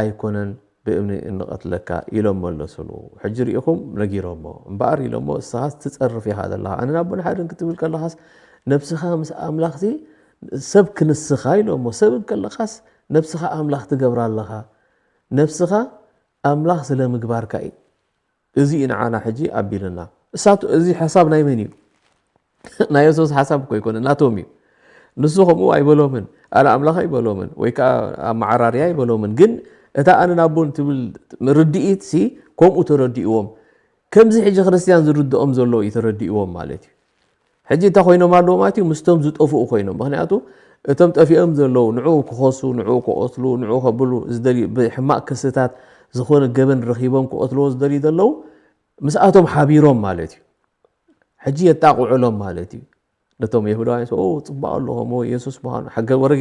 ኣይኮነን ብእምኒ እንቐትለካ ኢሎም መለሱሉ ሕጂ ርኢኹም ነጊሮሞ እምበኣር ኢሎሞ እስኻስ ትፀርፍ ኢኻ ዘለኻ ኣነ ናቦ ንሓድን ክትብል ከለኻስ ነብስኻ ምስ ኣምላኽሲ ሰብ ክንስኻ ኢሎሞ ሰብ ከለኻስ ነብስኻ ኣምላኽ ትገብራ ኣለኻ ነብስኻ ኣምላኽ ስለ ምግባርካ እዩ እዚ እዩ ንዓና ሕጂ ኣቢልና እሳቱ እዚ ሓሳብ ናይ መን እዩ ናይ የሱስ ሓሳብ እኮ ይኮነ ናቶም እዩ ንሱ ከምኡ ኣይበሎምን ኣነ ኣምላኽ ኣይበሎምን ወይ ከዓ ኣመዓራርያ ኣይበሎምን ግን እታ ኣነ ናቦን ትብል ርድኢት ሲ ከምኡ ተረዲእዎም ከምዚ ሕጂ ክርስትያን ዝርድኦም ዘሎ እዩ ተረዲእዎም ማለት እዩ ሕጂ እንታይ ኮይኖም ኣለዎ ማለት እዩ ምስቶም ዝጠፍኡ ኮይኖም ምክንያቱ እቶም ጠፊኦም ዘለዉ ንዑ ክኸሱ ንዑ ክቐትሉ ንዑ ከብሉ ዝደልዩ ብሕማቅ ክስታት ዝኾነ ገበን ረኺቦም ክቐትልዎ ዝደልዩ ዘለዉ ምስኣቶም ሓቢሮም ማለት እዩ ሕጂ የጣቕዑሎም ማለት እዩ ነቶም የሁዳውያን ሰ ጽባቕ ኣለኹም የሱስ ምዃኑ ሓገ ወረ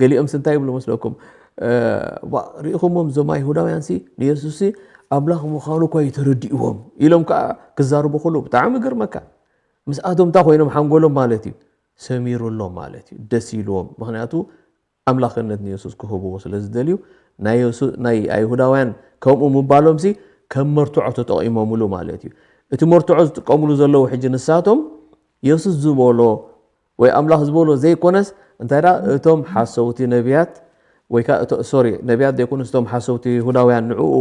ገሊኦም ስ እንታይ ይብሉ መስለኩም ሪኢኹሞም እዞም ኣይሁዳውያን ሲ ንየሱስ ኣምላኽ ምዃኑ እኳ ይተረድእዎም ኢሎም ከዓ ክዛርቡ ከሉ ብጣዕሚ ግርመካ ምስኣቶም እንታይ ኮይኖም ሓንጎሎም ማለት እዩ ሰሚሩሎም ማለት እዩ ደስ ኢልዎም ምክንያቱ ኣምላኽነት ንየሱስ ክህብዎ ስለ ዝደልዩ ናይ ኣይሁዳውያን ከምኡ ምባሎም ሲ ከም መርትዖ ተጠቒሞምሉ ማለት እዩ እቲ መርትዖ ዝጥቀምሉ ዘለዉ ሕጂ ንሳቶም የሱስ ዝበሎ ወይ ኣምላኽ ዝበሎ ዘይኮነስ እንታይ ደኣ እቶም ሓሰውቲ ነቢያት ወይ ከዓ ሶሪ ነቢያት ዘይኮኑስ እቶም ሓሰውቲ ይሁዳውያን ንዕኡ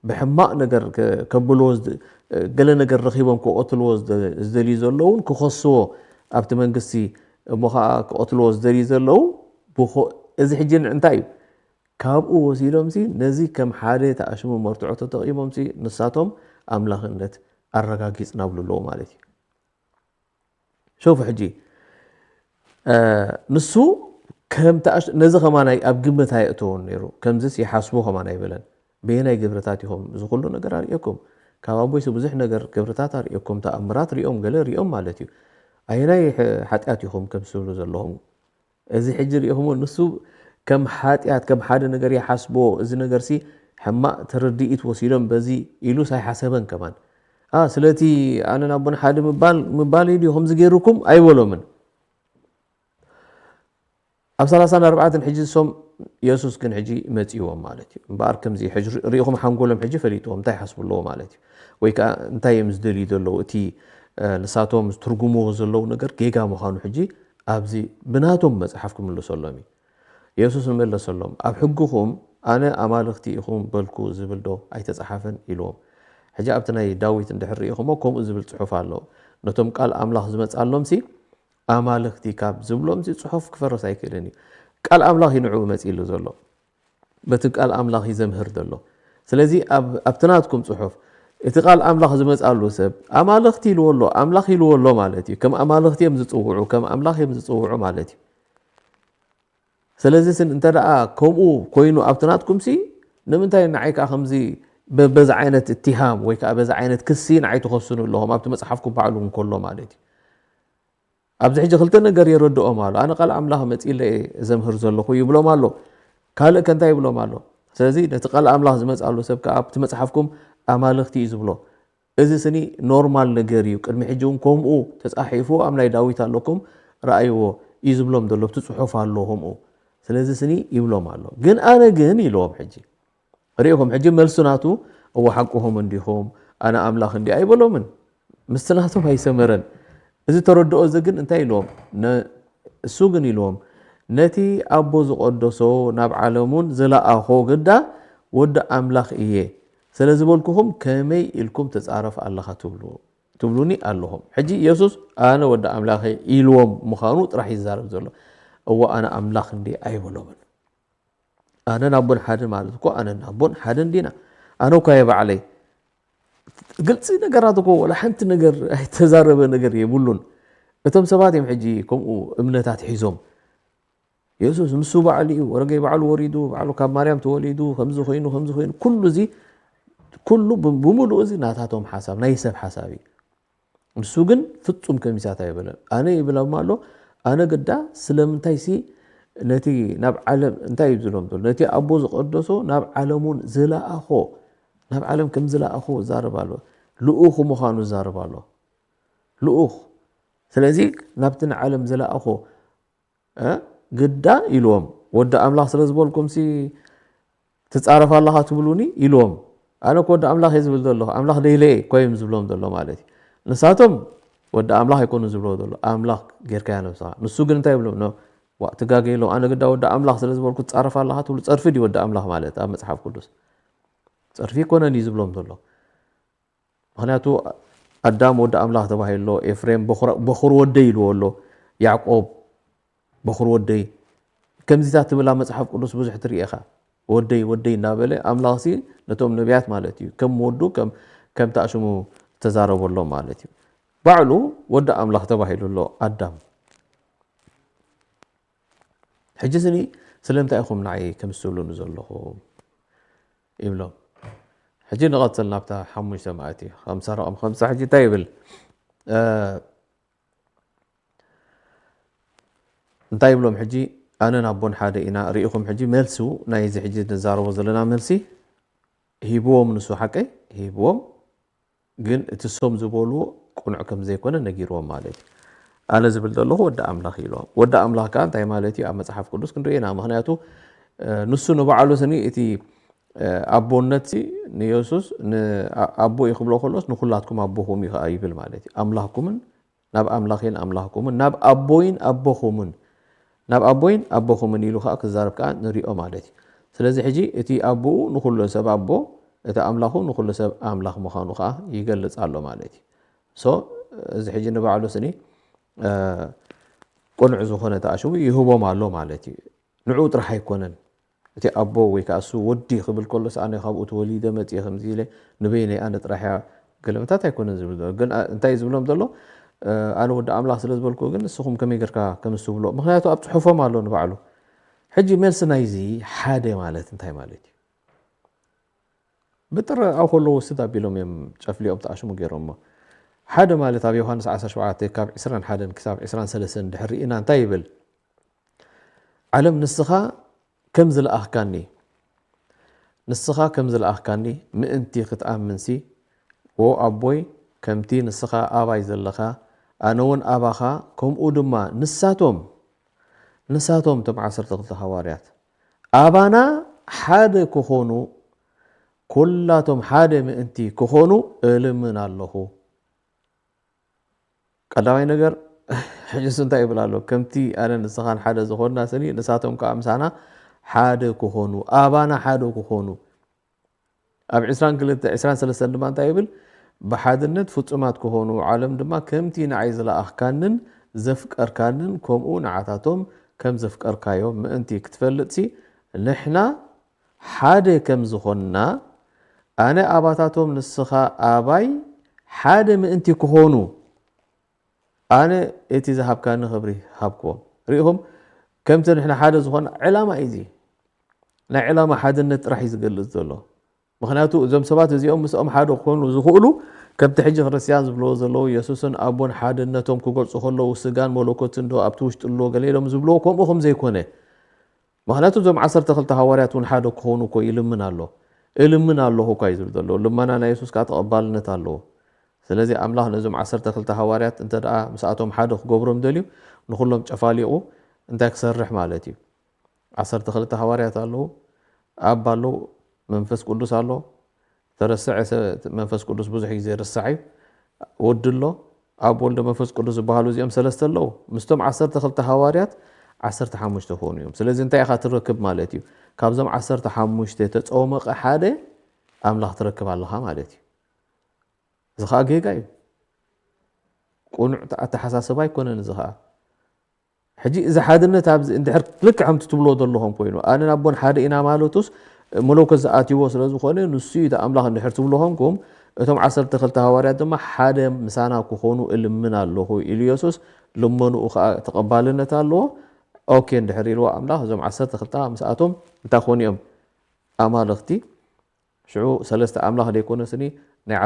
ብሕማቕ ነገር ከብልዎ ገለ ነገር ረኺቦም ክቐትልዎ ዝደልዩ ዘለውን ክኸስዎ ኣብቲ መንግስቲ እሞ ከዓ ክቐትልዎ ዝደልዩ ዘለዉ እዚ ሕጂ እንታይ እዩ ካብኡ ወሲዶምሲ ነዚ ከም ሓደ ተኣሽሙ መርትዖ ተጠቒሞምሲ ንሳቶም ኣምላኽነት ኣረጋጊጽና ብሉ ኣለዉ ማለት እዩ ሸውፉ ሕጂ ንሱ ከም ነዚ ከማናይ ኣብ ግምት ኣየእተውን ነይሩ ከምዚስ ይሓስቡ ከማን ኣይበለን በየናይ ግብርታት ኢኹም እዚ ኩሉ ነገር ኣርእየኩም ካብ ኣቦይሲ ብዙሕ ነገር፣ ክብርታት ኣርእየኩም፣ ተኣምራት ሪኦም፣ ገለ ሪኦም ማለት እዩ። ኣየናይ ሓጢኣት ኢኹም ከምስሉ ዘለኹም? እዚ ሕጂ ሪኢኹሞ፣ ንሱ ከም ሓጢኣት፣ ከም ሓደ ነገር ይሓስቦ። እዚ ነገርሲ ሕማቕ ተረድኢት ወሲዶም በዚ ኢሉስ ኣይሓሰበን ከማን። ስለቲ ኣነን ኣቦን ሓደ ምባል ምባል እዩ ከምዚ ገይሩኩም ኣይበሎምን። ኣብ ሰላሳን ኣርባዕተን ሕጂ እሶም የሱስ ግን ሕጂ መጺዎም ማለት እዩ። እምበኣር ከምዚ ሕጂ ሪኢኹም ሓንጎሎም ሕጂ ፈሊጥዎም እንታይ ይሓስቡ ኣለዎ ማለት እዩ። ወይ ከዓ እንታይ እዮም ዝደልዩ ዘለዉ፣ እቲ ንሳቶም ዝትርጉምዎ ዘለዉ ነገር ጌጋ ምዃኑ ሕጂ ኣብዚ ብናቶም መጽሓፍ ክምልሰሎም እዩ። የሱስ ንመለሰሎም፣ ኣብ ሕግኹም ኣነ ኣማልኽቲ ኢኹም በልኩ ዝብል ዶ ኣይተጻሓፈን ኢልዎም። ሕጂ ኣብቲ ናይ ዳዊት እንድሕር ርኢኹሞ ከምኡ ዝብል ጽሑፍ ኣሎ። ነቶም ቃል ኣምላኽ ዝመጻሎም ሲ ኣማልኽቲ ካብ ዝብሎም ሲ ጽሑፍ ክፈርስ ኣይክእልን እዩ። ቃል ኣምላኽ እዩ ንዕኡ መጺሉ ዘሎ። በቲ ቃል ኣምላኽ እዩ ዘምህር ዘሎ። ስለዚ ኣብቲ ናትኩም ጽሑፍ እቲ ቃል ኣምላኽ ዝመጻሉ ሰብ ኣማልኽቲ ኢልዎ ኣሎ፣ ኣምላኽ ኢልዎ ኣሎ ማለት እዩ። ከም ኣማልኽቲ እዮም ዝጽውዑ፣ ከም ኣምላኽ እዮም ዝጽውዑ ማለት እዩ። ስለዚ ስን እንተ ደኣ ከምኡ ኮይኑ ኣብቲ ናትኩም ሲ ንምንታይ ንዓይ ከኣ ከምዚ በዚ ዓይነት እትሃም ወይ ከኣ በዚ ዓይነት ክሲ ንዓይ ትኸሱኑ ኣለኹም ኣብቲ መጽሓፍኩም ባዕሉ እንከሎ ማለት እዩ። ኣብዚ ሕጂ ክልተ ነገር የረድኦም ኣሎ። ኣነ ቃል ኣምላኽ መጺለ እየ ዘምህር ዘለኹ ይብሎም ኣሎ። ካልእ ከ እንታይ ይብሎም ኣሎ? ስለዚ ነቲ ቃል ኣምላኽ ዝመጽኣሉ ሰብ ከኣ ኣብቲ መጽሓፍኩም ኣማልኽቲ እዩ ዝብሎ። እዚ ስኒ ኖርማል ነገር እዩ። ቅድሚ ሕጂ እውን ከምኡ ተጻሒፉ ኣብ ናይ ዳዊት ኣለኩም ረኣይዎ እዩ ዝብሎም ዘሎ። ኣብቲ ጽሑፍ ኣሎ ከምኡ። ስለዚ ስኒ ይብሎም ኣሎ። ግን ኣነ ግን ኢልዎም ሕጂ ርኢኹም ሕጂ መልሱ ናቱ እወ ሓቅኹም እንዲኹም ኣነ ኣምላኽ እንዲ ኣይበሎምን። ምስቲ ናቶም ኣይሰመረን። እዚ ተረድኦ እዚ ግን እንታይ ኢልዎም? እሱ ግን ኢልዎም ነቲ ኣቦ ዝቐደሶ ናብ ዓለሙን ዝለኣኾ ግዳ ወዲ ኣምላኽ እየ ስለ ዝበልኩኹም ከመይ ኢልኩም ትጻረፍ ኣለኻ ትብሉ ትብሉኒ ኣለኹም። ሕጂ የሱስ ኣነ ወዲ ኣምላኽ እየ ኢልዎም ምዃኑ ጥራሕ ይዛረብ ዘሎ። እወ ኣነ ኣምላኽ እንዲ ኣይበሎምን። ኣነን ኣቦን ሓደ ማለት እኮ ኣነን ኣቦን ሓደ እንዲና። ኣነ እኳ እየ ባዕለይ ግልፂ ነገራት እኮ ወላ ሓንቲ ነገር ኣይተዛረበ ነገር የብሉን። እቶም ሰባት እዮም ሕጂ ከምኡ እምነታት ሒዞም የሱስ ንሱ ባዕሉ እዩ ወረገይ ባዕሉ ወሪዱ ባዕሉ ካብ ማርያም ተወሊዱ ከምዚ ኮይኑ ከምዚ ኮይኑ ኩሉ እዚ ኩሉ ብምሉኡ እዚ ናታቶም ሓሳብ ናይ ሰብ ሓሳብ እዩ። ንሱ ግን ፍጹም ከሚሳት ኣይበለን። ኣነ ይብሎም ኣሎ ኣነ ግዳ ስለምንታይ ሲ ነቲ ናብ ዓለም እንታይ እዩ ዝብሎም ዘሎ ነቲ ኣቦ ዝቀደሶ ናብ ዓለም እውን ዝለኣኾ ናብ ዓለም ከም ዝለኣኾ ይዛረብ ኣሎ። ልኡኹ ምዃኑ ይዛረብ ኣሎ። ልኡኽ ስለዚ ናብቲ ንዓለም ዝለኣኾ ግዳ ኢልዎም ወዲ ኣምላኽ ስለ ዝበልኩም ሲ ትጻረፍ ኣለኻ ትብሉኒ ኢልዎም። ኣነ እኮ ወዲ ኣምላኽ እየ ዝብል ዘለኹ ኣምላኽ ደይለ እኮ እዮም ዝብሎም ዘሎ ማለት እዩ። ንሳቶም ወዲ ኣምላኽ ኣይኮኑ ዝብሎ ዘሎ ኣምላኽ ጌርካያ ነብስኻ። ንሱ ግን እንታይ ይብሎም ኖ ዋ ትጋገ ኢሎም ኣነ ግዳ ወዲ ኣምላኽ ስለ ዝበልኩ ትጻረፍ ኣለኻ ትብሉ ጸርፊ ድዩ ወዲ ኣምላኽ ማለት ኣብ መጽሓፍ ቅዱስ ጸርፊ ይኮነን እዩ ዝብሎም ዘሎ። ምክንያቱ ኣዳም ወዲ ኣምላኽ ተባሂሉ ኣሎ። ኤፍሬም በኹር ወደይ ኢልዎ ኣሎ። ያዕቆብ በኹር ወደይ ከምዚታት ትብል ኣብ መጽሓፍ ቅዱስ ብዙሕ ትርኢ ኢኻ። ወደይ ወደይ እናበለ ኣምላኽሲ ነቶም ነቢያት ማለት እዩ ከም ወዱ ከም ተኣሽሙ ተዛረበሎም ማለት እዩ። ባዕሉ ወዲ ኣምላኽ ተባሂሉ ኣሎ ኣዳም። ሕጂ ስኒ ስለምንታይ ኢኹም ንዓይ ከምስሉኒ ዘለኹም ይብሎም። ሕጂ ንቐጽል ናብታ ሓሙሽተ ማእቲ ከምሳ ረቐም ከምሳ ሕጂ እንታይ ይብል? እንታይ ይብሎም ሕጂ? ኣነን ኣቦን ሓደ ኢና። ርኢኹም ሕጂ መልሱ ናይዚ ሕጂ ንዛረቦ ዘለና መልሲ ሂብዎም ንሱ ሓቀይ ሂብዎም ግን እቲ ሶም ዝበልዎ ቅኑዕ ከም ዘይኮነ ነጊርዎም ማለት እዩ። ኣነ ዝብል ዘለኹ ወዲ ኣምላኽ ኢልዎም። ወዲ ኣምላኽ ከኣ እንታይ ማለት እዩ ኣብ መጽሓፍ ቅዱስ ክንርኢ ኢና። ምኽንያቱ ንሱ ንባዕሉ ስኒ እቲ ኣቦነት ንየሱስ ኣቦ እዩ ክብሎ ከሎስ ንኩላትኩም ኣቦኹም እዩ ከዓ ይብል ማለት እዩ። ኣምላኽኩምን ናብ ኣምላኽን ኣምላኽኩምን ናብ ኣቦይን ኣቦኹምን ናብ ኣቦይን ኣቦኹምን ኢሉ ከዓ ክዛረብ ከዓ ንሪኦ ማለት እዩ። ስለዚ ሕጂ እቲ ኣቦኡ ንኩሉ ሰብ ኣቦ እቲ ኣምላኹ ንኩሉ ሰብ ኣምላኽ ምዃኑ ከዓ ይገልፅ ኣሎ ማለት እዩ። ሶ እዚ ሕጂ ንባዕሉ ስኒ ቅኑዕ ዝኾነ ተኣሽሙ ይህቦም ኣሎ ማለት እዩ። ንዕኡ ጥራሕ ኣይኮነን እቲ ኣቦ ወይ ከዓ እሱ ወዲ ክብል ከሎ ኣነ ካብኡ ተወሊደ መፅየ ከምዚ ኢለ ንበይነይ ኣነ ጥራሕ እያ ገለመታት ኣይኮነን ዝብል ዘሎ ግን እንታይ ዝብሎም ዘሎ ኣነ ወዲ ኣምላኽ ስለ ዝበልኩ ግን ንስኹም ከመይ ገርካ ከምስ ትብሎ ምክንያቱ ኣብ ፅሑፎም ኣሎ ንባዕሉ። ሕጂ መልሲ ናይዚ ሓደ ማለት እንታይ ማለት እዩ? ብጥረ ኣብኡ ከለዉ ስድ ኣቢሎም እዮም ጨፍሊቖም ተኣሽሙ ገይሮሞ። ሓደ ማለት ኣብ ዮሃንስ ዓሰርተ ሸውዓተ ካብ ዕስራን ሓደን ክሳብ ዕስራን ሰለስተን ድሕር ርኢና እንታይ ይብል? ዓለም ንስኻ ከም ዝለኣኽካኒ፣ ንስኻ ከም ዝለኣኽካኒ ምእንቲ ክትኣምንሲ፣ ዎ ኣቦይ፣ ከምቲ ንስኻ ኣባይ ዘለኻ፣ ኣነ እውን ኣባኻ፣ ከምኡ ድማ ንሳቶም፣ ንሳቶም እቶም ዓሰርተ ክልተ ሃዋርያት ኣባና ሓደ ክኾኑ፣ ኩላቶም ሓደ ምእንቲ ክኾኑ እልምን ኣለኹ። ቀዳማይ ነገር ሕጅስ እንታይ ይብል ኣሎ? ከምቲ ኣነ ንስኻን ሓደ ዝኾንና ስኒ ንሳቶም ከዓ ምሳና ሓደ ክኾኑ፣ ኣባና ሓደ ክኾኑ። ኣብ ዕስራን ክልተ ዕስራን ሰለስተን ድማ እንታይ ይብል? ብሓድነት ፍጹማት ክኾኑ፣ ዓለም ድማ ከምቲ ንዓይ ዝለኣኽካንን ዘፍቀርካንን ከምኡ ንዓታቶም ከም ዘፍቀርካዮም ምእንቲ ክትፈልጥሲ ንሕና ሓደ ከም ዝኾንና፣ ኣነ ኣባታቶም ንስኻ ኣባይ ሓደ ምእንቲ ክኾኑ፣ ኣነ እቲ ዝሃብካኒ ክብሪ ሃብክዎም። ርኢኹም? ከምቲ ንሕና ሓደ ዝኾንና ዕላማ እዩ እዚ። ናይ ዕላማ ሓድነት ጥራሕ እዩ ዝገልጽ ዘሎ። ምኽንያቱ እዞም ሰባት እዚኦም ምስኦም ሓደ ክኾኑ ዝኽእሉ ከምቲ ሕጂ ክርስትያን ዝብልዎ ዘለዉ የሱስን ኣቦን ሓድነቶም ክገልጹ ከለዉ ስጋን መለኮትን ዶ ኣብቲ ውሽጢ ኣለዎ ገለ ኢሎም ዝብልዎ ከምኡ ከም ዘይኮነ። ምኽንያቱ እዞም ዓሰርተ ክልተ ሃዋርያት እውን ሓደ ክኾኑ እኮ ይልምን ኣሎ። እልምን ኣለኹ እኳ እዩ ዝብል ዘሎ። ልመና ናይ የሱስ ከዓ ተቐባልነት ኣለዎ። ስለዚ ኣምላኽ ነዞም ዓሰርተ ክልተ ሃዋርያት እንተ ደኣ ምስኣቶም ሓደ ክገብሮም ደልዩ ንኹሎም ጨፋሊቑ እንታይ ክሰርሕ ማለት እዩ? ዓሰርተ ክልተ ሃዋርያት ኣለዉ፣ ኣብ ኣለዉ፣ መንፈስ ቅዱስ ኣሎ። ተረስዐ ሰብ መንፈስ ቅዱስ ብዙሕ ግዜ ይርሳዕ እዩ። ወዲ ኣሎ፣ ኣብ ወልደ መንፈስ ቅዱስ ዝበሃሉ እዚኦም ሰለስተ ኣለዉ። ምስቶም ዓሰርተ ክልተ ሃዋርያት ዓሰርተ ሓሙሽተ ክኾኑ እዮም። ስለዚ እንታይ ኢኻ ትረክብ ማለት እዩ? ካብዞም ዓሰርተ ሓሙሽተ ተጸወመቐ ሓደ ኣምላኽ ትረክብ ኣለኻ ማለት እዩ። እዚ ኸኣ ጌጋ እዩ። ቅኑዕ ኣተሓሳስባ ኣይኮነን እዚ ኸኣ። ሕጂ እዚ ሓድነት ኣብዚ እንድሕር ልክዕ ከምቲ ትብሎ ዘለኹም ኮይኑ ኣነን ኣቦን ሓደ ኢና ማለቱስ መለኮት ዝኣትይዎ ስለ ዝኾነ ንሱ እዩ እቲ ኣምላኽ እንድሕር ትብሉ ኾንኩም እቶም ዓሰርተ ክልተ ሃዋርያት ድማ ሓደ ምሳና ክኾኑ እልምን ኣለኹ ኢሉ የሱስ ልመንኡ ከዓ ተቐባልነት ኣለዎ። ኦኬ እንድሕር ኢልዎ ኣምላኽ እዞም ዓሰርተ ክልተ ምስኣቶም እንታይ ክኾኑ እዮም? ኣማልኽቲ። ሽዑ ሰለስተ ኣምላኽ ዘይኮነ ስኒ ናይ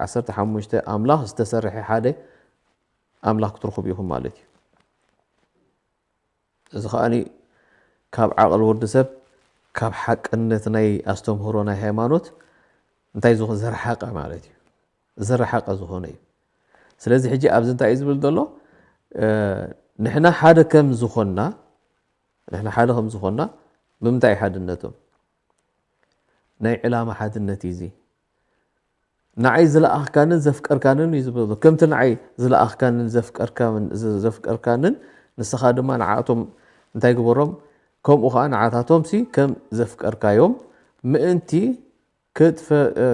ዓሰርተ ሓሙሽተ ኣምላኽ ዝተሰርሐ ሓደ ኣምላኽ ክትረኽቡ ኢኹም ማለት እዩ። እዚ ከኣኒ ካብ ዓቕሊ ወዲ ሰብ ካብ ሓቅነት ናይ ኣስተምህሮ ናይ ሃይማኖት እንታይ ዝኾ- ዝረሓቐ ማለት እዩ። ዝረሓቐ ዝኾነ እዩ። ስለዚ ሕጂ ኣብዚ እንታይ እዩ ዝብል ዘሎ? ንሕና ሓደ ከም ዝኾንና ንሕና ሓደ ከም ዝኾንና ብምንታይ ሓድነቶም ናይ ዕላማ ሓድነት እዩ እዚ። ንዓይ ዝለኣኽካንን ዘፍቀርካንን እዩ ዝብል። ከምቲ ንዓይ ዝለኣኽካንን ዘፍቀርካን ዘፍቀርካንን ንስኻ ድማ ንዓኣቶም እንታይ ግበሮም፣ ከምኡ ኸዓ ንዓታቶም ሲ ከም ዘፍቀርካዮም ምእንቲ ክትፈ- እ፣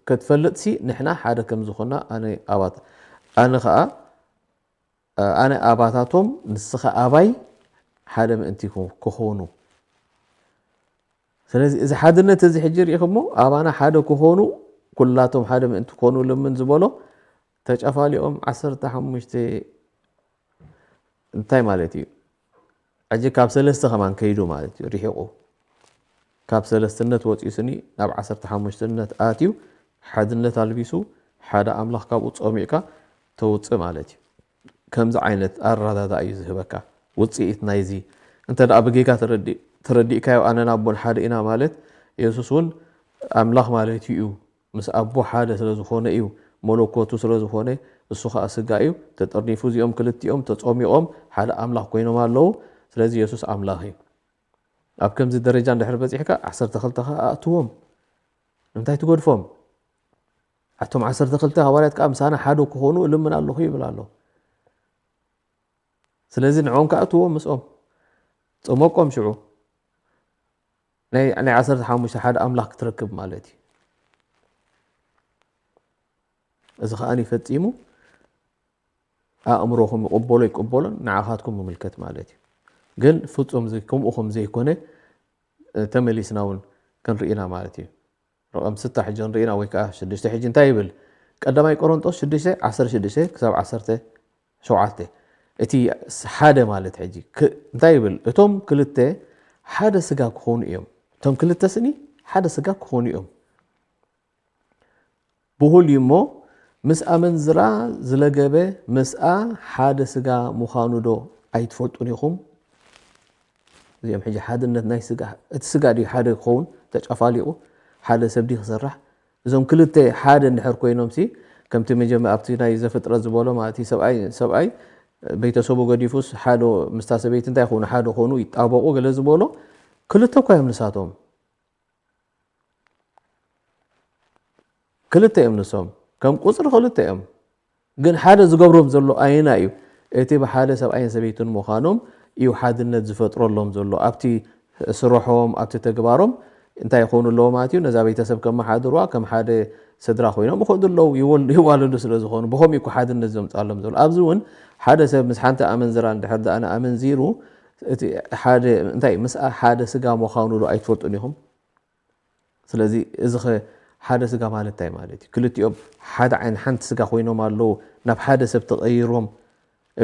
ክትፈልጥ ሲ ንሕና ሓደ ከም ዝኾና ኣነ ኣባት ኣነ ኸዓ ኣነ ኣባታቶም ንስኻ ኣባይ ሓደ ምእንቲ ክኾኑ። ስለዚ እዚ ሓድነት እዚ ሕጂ ርኢኹሞ ኣባና ሓደ ክኾኑ ኩላቶም ሓደ ምእንቲ ክኾኑ ልምን ዝበሎ ተጨፋሊኦም ዓሰርተ ሓሙሽተ እንታይ ማለት እዩ? ሕጂ ካብ ሰለስተ ከማን ከይዱ ማለት እዩ ርሒቑ ካብ ሰለስትነት ወፂኡ ስኒ ናብ ዓሰርተ ሓሙሽተነት ኣትዩ ሓድነት ኣልቢሱ ሓደ ኣምላኽ ካብኡ ፀሚዕካ ተውፅእ ማለት እዩ። ከምዚ ዓይነት ኣረዳዳ እዩ ዝህበካ። ውፅኢት ናይዚ እንተ ደኣ ብጌጋ ተረዲእካዮ ኣነን ኣቦን ሓደ ኢና ማለት የሱስ እውን ኣምላኽ ማለት እዩ። ምስ ኣቦ ሓደ ስለ ዝኾነ እዩ። መለኮቱ ስለ ዝኾነ እሱ ኸዓ ስጋ እዩ። ተጠርኒፉ እዚኦም ክልቲኦም ተጾሚቖም ሓደ ኣምላኽ ኮይኖም ኣለዉ። ስለዚ የሱስ ኣምላኽ እዩ። ኣብ ከምዚ ደረጃ እንድሕር በጺሕካ ዓሰርተ ክልተ ኸዓ ኣእትዎም። ንምንታይ ትገድፎም? ኣቶም ዓሰርተ ክልተ ሃዋርያት ከኣ ምሳና ሓደ ክኾኑ እልምን ኣለኹ ይብል ኣሎ። ስለዚ ንዕኦም ከኣ እትዎም ምስኦም። ጸመቆም ሽዑ። ናይ ናይ ዓሰርተ ሓሙሽተ ሓደ ኣምላኽ ክትረክብ ማለት እዩ። እዚ ከኣ ፈጺሙ ኣእምሮኹም ይቕበሎ ይቅበሎን ንዓኻትኩም ይምልከት ማለት እዩ። ግን ፍጹም እዚ ከምኡ ከም ዘይኮነ ተመሊስና እውን ክንርኢ ኢና ማለት እዩ። ረቐም ስታ ሕጂ ንርኢና ወይ ከዓ ሽዱሽተ ሕጂ እንታይ ይብል? ቀዳማይ ቆሮንጦስ ሽዱሽተ ዓሰርተ ሽዱሽተ ክሳብ ዓሰርተ ሸውዓተ እቲ ሓደ ማለት ሕጂ እንታይ ይብል? እቶም ክልተ ሓደ ስጋ ክኾኑ እዮም። እቶም ክልተ ስኒ ሓደ ስጋ ክኾኑ እዮም። ብሁል እዩ እሞ፣ ምስ ኣመንዝራ ዝለገበ ምስኣ ሓደ ስጋ ምዃኑ ዶ ኣይትፈልጡን ኢኹም? እዚኦም ሕጂ ሓድነት ናይ ስጋ፣ እቲ ስጋ ድዩ ሓደ ክኸውን ተጨፋሊቑ? ሓደ ሰብ ድዩ ክስራሕ? እዞም ክልተ ሓደ እንድሕር ኮይኖም ሲ፣ ከምቲ መጀመ-፣ ኣብቲ ናይ ዘፍጥረት ዝበሎ ማለት እዩ፣ ሰብኣይ፣ ሰብኣይ ቤተሰቡ ገዲፉስ ሓደ ምስታ ሰበይቲ እንታይ ይኾኑ? ሓደ ኾኑ፣ ይጣበቑ ገለ ዝበሎ፣ ክልተ እኮ እዮም ንሳቶም። ክልተ እዮም ንሶም። ከም ቁጽሪ ክልተ እዮም። ግን ሓደ ዝገብሮም ዘሎ ኣየና እዩ? እቲ ብሓደ ሰብኣይን ሰበይትን ምዃኖም እዩ ሓድነት ዝፈጥረሎም ዘሎ። ኣብቲ ስርሖም፣ ኣብቲ ተግባሮም እንታይ ይኾኑ ኣለዎ ማለት እዩ? ነዛ ቤተሰብ ከመሓድርዋ፣ ከም ሓደ ስድራ ኮይኖም ይኸዱ ኣለዉ፣ ይወል-፣ ይዋለዱ ስለ ዝኾኑ፣ ብኸምኡ እዩ እኮ ሓድነት ዘምጻሎም ዘሎ። ኣብዚ እውን ሓደ ሰብ ምስ ሓንቲ ኣመንዝራ እንድሕር ደኣ ኣመንዚሩ፣ እቲ ሓደ፣ እንታይ፣ ምስኣ ሓደ ስጋ ምዃኑ ዶ ኣይትፈልጡን ኢኹም? ስለዚ እዚ ኸ ሓደ ስጋ ማለት እንታይ ማለት እዩ? ክልቲኦም ሓደ ዓይኒ ሓንቲ ስጋ ኮይኖም ኣለዉ፣ ናብ ሓደ ሰብ ተቐይሮም፣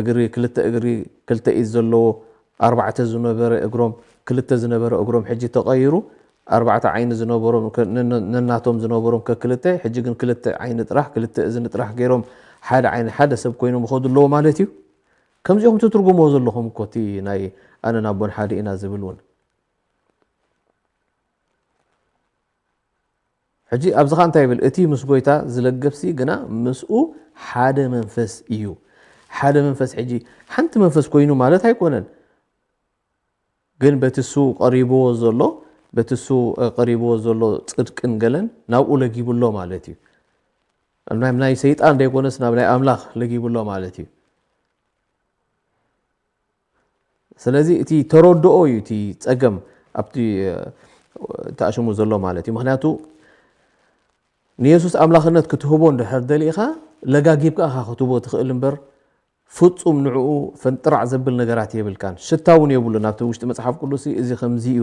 እግሪ፣ ክልተ እግሪ፣ ክልተ ኢድ ዘለዎ፣ ኣርባዕተ ዝነበረ እግሮም፣ ክልተ ዝነበረ እግሮም ሕጂ ተቐይሩ፣ ኣርባዕተ ዓይኒ ዝነበሮም ከ-፣ ነነ-፣ ነናቶም ዝነበሮም ከክልተ፣ ሕጂ ግን ክልተ ዓይኒ ጥራሕ፣ ክልተ እዝኒ ጥራሕ ገይሮም፣ ሓደ ዓይኒ፣ ሓደ ሰብ ኮይኖም ይኸዱ ኣለዉ ማለት እዩ። ከምዚኦም ትትርጉምዎ ዘለኹም እኮ እቲ ናይ ኣነን ኣቦን ሓደ ኢና ዝብል እውን። ሕጂ ኣብዚ ኸኣ እንታይ ይብል? እቲ ምስ ጎይታ ዝለገብሲ ግና ምስኡ ሓደ መንፈስ እዩ። ሓደ መንፈስ፣ ሕጂ ሓንቲ መንፈስ ኮይኑ ማለት ኣይኮነን። ግን በቲ እሱ ቀሪብዎ ዘሎ፣ በቲ እሱ፣ እ፣ ቀሪብዎ ዘሎ ጽድቅን ገለን ናብኡ ለጊቡ ኣሎ ማለት እዩ። ናይ፣ ናይ ሰይጣን ዘይኮነስ ናብ ናይ ኣምላኽ ለጊቡ ኣሎ ማለት እዩ። ስለዚ እቲ ተረድኦ እዩ እቲ ጸገም ኣብቲ፣ እ፣ ተኣሽሙ ዘሎ ማለት እዩ። ምኽንያቱ ንየሱስ ኣምላኽነት ክትህቦ እንድሕር ደሊኻ፣ ለጋጊብካ ኢኻ ክትህቦ ትኽእል እምበር፣ ፍጹም ንዕኡ ፈንጥራዕ ዘብል ነገራት የብልካን። ሽታ እውን የብሉን። ኣብቲ ውሽጢ መጽሓፍ ቅዱስ እዚ ከምዚ እዩ፣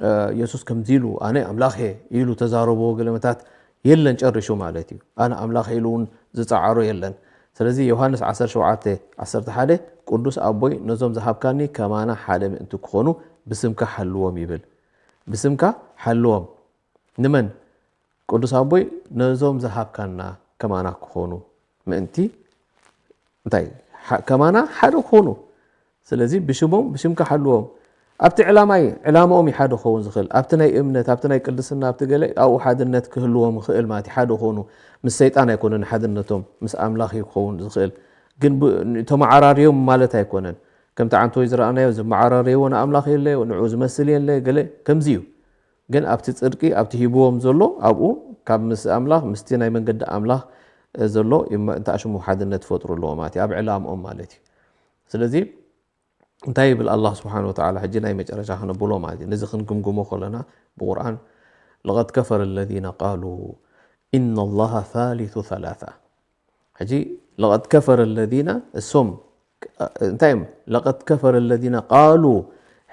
እ፣ የሱስ ከምዚ ኢሉ፣ "ኣነ ኣምላኽ እየ" ኢሉ ተዛረብዎ ገለመታት የለን ጨሪሹ ማለት እዩ። "ኣነ ኣምላኽ" ኢሉ እውን ዝጸዓሮ የለን። ስለዚ ዮሃንስ ዓሰርተ ሸውዓተ ዓሰርተ ሓደ፣ "ቅዱስ ኣቦይ፣ ነዞም ዝሃብካኒ ከማና ሓደ ምእንቲ ክኾኑ ብስምካ ሓልዎም" ይብል። ብስምካ ሓልዎም። ንመን? ቅዱስ ኣቦይ፣ ነዞም ዝሃብካና ከማና ክኾኑ ምእንቲ፣ እንታይ? ሓ-፣ ከማና ሓደ ክኾኑ። ስለዚ ብሽሞም፣ ብሽምካ ሓልዎም። ኣብቲ ዕላማ እዩ፣ ዕላማኦም እዩ ሓደ ክኸውን ዝኽእል። ኣብቲ ናይ እምነት፣ ኣብቲ ናይ ቅድስና፣ ኣብቲ ገለ፣ ኣብኡ ሓድነት ክህልዎም ይኽእል ማለት እዩ። ሓደ ክኾኑ። ምስ ሰይጣን ኣይኮነን ሓድነቶም፣ ምስ ኣምላኽ እዩ ክኸውን ዝኽእል። ግን ብ-፣ ተመዓራርዮም ማለት ኣይኮነን። ከምቲ ዓንተወይ ዝረኣናዮ፣ ዝመዓራረይዎ ንኣምላኽ የለ፣ ንዕኡ ዝመስል የለ፣ ገለ ከምዚ እዩ። ግን ኣብቲ ጽድቂ፣ ኣብቲ ሂብዎም ዘሎ፣ ኣብኡ ካብ ምስ ኣምላኽ፣ ምስቲ ናይ መንገዲ ኣምላኽ ዘሎ ይመ-፣ እንተ ኣሽሙ ሓድነት ትፈጥሩ ኣለዎ ማለት እዩ፣ ኣብ ዕላምኦም ማለት እዩ። ስለዚ እንታይ ይብል ኣላህ ስብሓን ወተዓላ? ሕጂ ናይ መጨረሻ ክነብሎ ማለት እዩ። ነዚ ክንግምግሞ ከለና ብቁርኣን፣ "ለቐድ ከፈረ ለዚነ ቃሉ ኢነ ላሃ ሳሊሱ ሰላሳ." ሕጂ ለቐድ ከፈረ ለዚነ፣ እሶም፣ እንታይ እዮም? ለቐድ ከፈረ ለዚነ ቃሉ።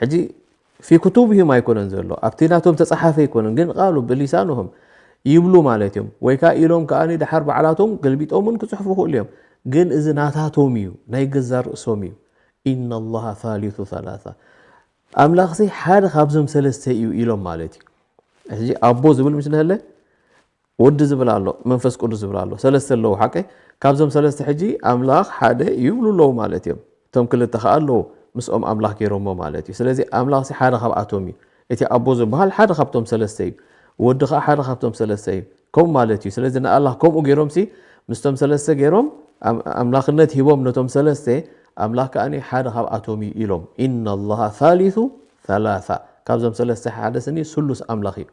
ሕጂ ፊ ክቱብሂም ኣይኮነን ዘሎ፣ ኣብቲ ናቶም ተጻሓፈ ኣይኮነን፣ ግን ቃሉ ብሊሳንሁም ይብሉ ማለት እዮም። ወይ ከኣ ኢሎም ከኣ ድሓር ባዕላቶም ገልቢጦምን ክጽሕፉ ይኽእሉ እዮም። ግን እዚ ናታቶም እዩ፣ ናይ ገዛ ርእሶም እዩ። ኢነ ላሃ ሳሊሱ ሰላሳ። ኣምላኽሲ ሓደ ካብዞም ሰለስተ እዩ ኢሎም ማለት እዩ። ሕጂ ኣቦ ዝብል ምስ ነህለ፣ ወዲ ዝብል ኣሎ፣ መንፈስ ቅዱስ ዝብል ኣሎ። ሰለስተ ኣለዉ፣ ሓቀይ? ካብዞም ሰለስተ ሕጂ ኣምላኽ ሓደ እዩ ይብሉ ኣለዉ ማለት እዮም። እቶም ክልተ ከኣ ኣለዉ፣ ምስኦም ኣምላኽ ገይሮሞ ማለት እዩ። ስለዚ ኣምላኽሲ ሓደ ካብኣቶም እዩ። እቲ ኣቦ ዝበሃል ሓደ ካብቶም ሰለስተ እዩ። ወዲ ከኣ ሓደ ካብቶም ሰለስተ እዩ። ከምኡ ማለት እዩ። ስለዚ ንኣላህ ከምኡ ገይሮምሲ፣ ምስቶም ሰለስተ ገይሮም፣ ኣም-፣ ኣምላኽነት ሂቦም ነቶም ሰለስተ፣ ኣምላኽ ከኣ ሓደ ካብኣቶም እዩ ኢሎም። ኢነ ላሃ ሳሊሱ ሰላሳ። ካብዞም ሰለስተ ሓደ ስኒ ስሉስ ኣምላኽ እዩ።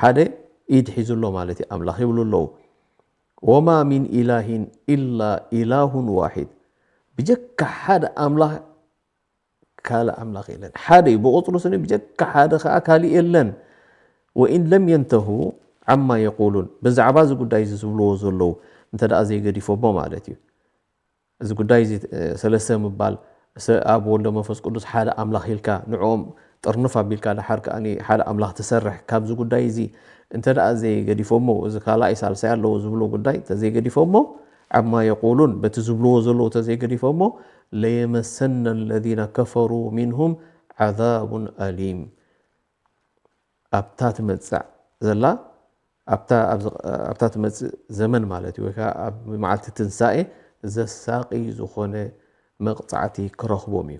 ሓደ ኢድ ሒዙ ኣሎ ማለት እዩ፣ ኣምላኽ ይብሉ ኣለዉ። "ወማ ሚን ኢላሂን ኢላ ኢላሁን ዋሒድ።" ብጀካ ሓደ ኣምላኽ ካልእ ኣምላኽ የለን። ሓደ እዩ ብቑጽሩ ስኒ፣ ብጀካ ሓደ ከኣ ካልእ የለን። "ወኢን ለም የንተሁ ዓማ የቁሉን።" ብዛዕባ እዚ ጉዳይ እዚ ዝብልዎ ዘለዉ እንተ ደኣ ዘይገዲፎሞ ማለት እዩ። እዚ ጉዳይ እዚ፣ እ፣ ሰለስተ ምባል፣ ሰ-፣ ኣብ ወልዶ መንፈስ ቅዱስ ሓደ ኣምላኽ ኢልካ ንዕኦም ጥርንፍ ኣቢልካ፣ ደሓር ከኣ ሓደ ኣምላኽ ትሰርሕ፣ ካብዚ ጉዳይ እዚ እንተ ደኣ ዘይገዲፎሞ፣ እዚ ካልኣይ ሳልሳይ ኣለዎ ዝብሎ ጉዳይ እንተ ዘይገዲፎሞ፣ ዓማ የቁሉን፣ በቲ ዝብልዎ ዘለዉ እንተ ዘይገዲፎሞ፣ ለየመሰነ ለዚነ ከፈሩ ሚንሁም ዓዛቡን ኣሊም። ኣብታ ትመጽእ ዘላ ኣብታ ትመፅእ ዘመን ማለት እዩ፣ ወይ ከዓ ኣብ መዓልቲ ትንሳኤ ዘሳቂ ዝኾነ መቕፃዕቲ ክረኽቦም እዩ።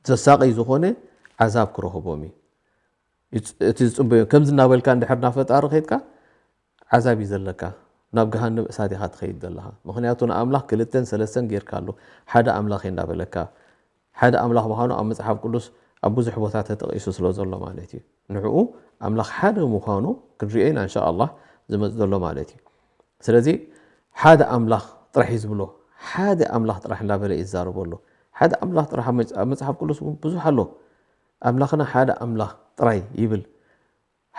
ዘሳቂ ዝኾነ ዓዛብ ክረኽቦም እዩ። እቲ ዝፅበዮ ከምዚ እናበልካ እንድሕር ናብ ፈጣሪ ከይድካ ዓዛብ እዩ ዘለካ፣ ናብ ገሃነብ እሳት ኢኻ ትኸይድ ዘለኻ። ምክንያቱ ንኣምላኽ ክልተን ሰለስተን ጌርካ ኣሎ፣ ሓደ ኣምላኽ እንዳበለካ። ሓደ ኣምላኽ ምዃኑ ኣብ መጽሓፍ ቅዱስ ኣብ ብዙሕ ቦታ ተጠቒሱ ስለ ዘሎ ማለት እዩ። ንዕኡ ኣምላኽ ሓደ ምዃኑ ክንሪኦ ኢና እንሻ ኣላህ ዝመጽእ ዘሎ ማለት እዩ። ስለዚ ሓደ ኣምላኽ ጥራሕ እዩ ዝብሎ፣ ሓደ ኣምላኽ ጥራሕ እንዳበለ እዩ ዝዛረበሉ። ሓደ ኣምላኽ ጥራሕ ኣብ መጽ- ኣብ መጽሓፍ ቅዱስ እውን ብዙሕ ኣሎ። ኣምላኽና ሓደ ኣምላኽ ጥራይ ይብል።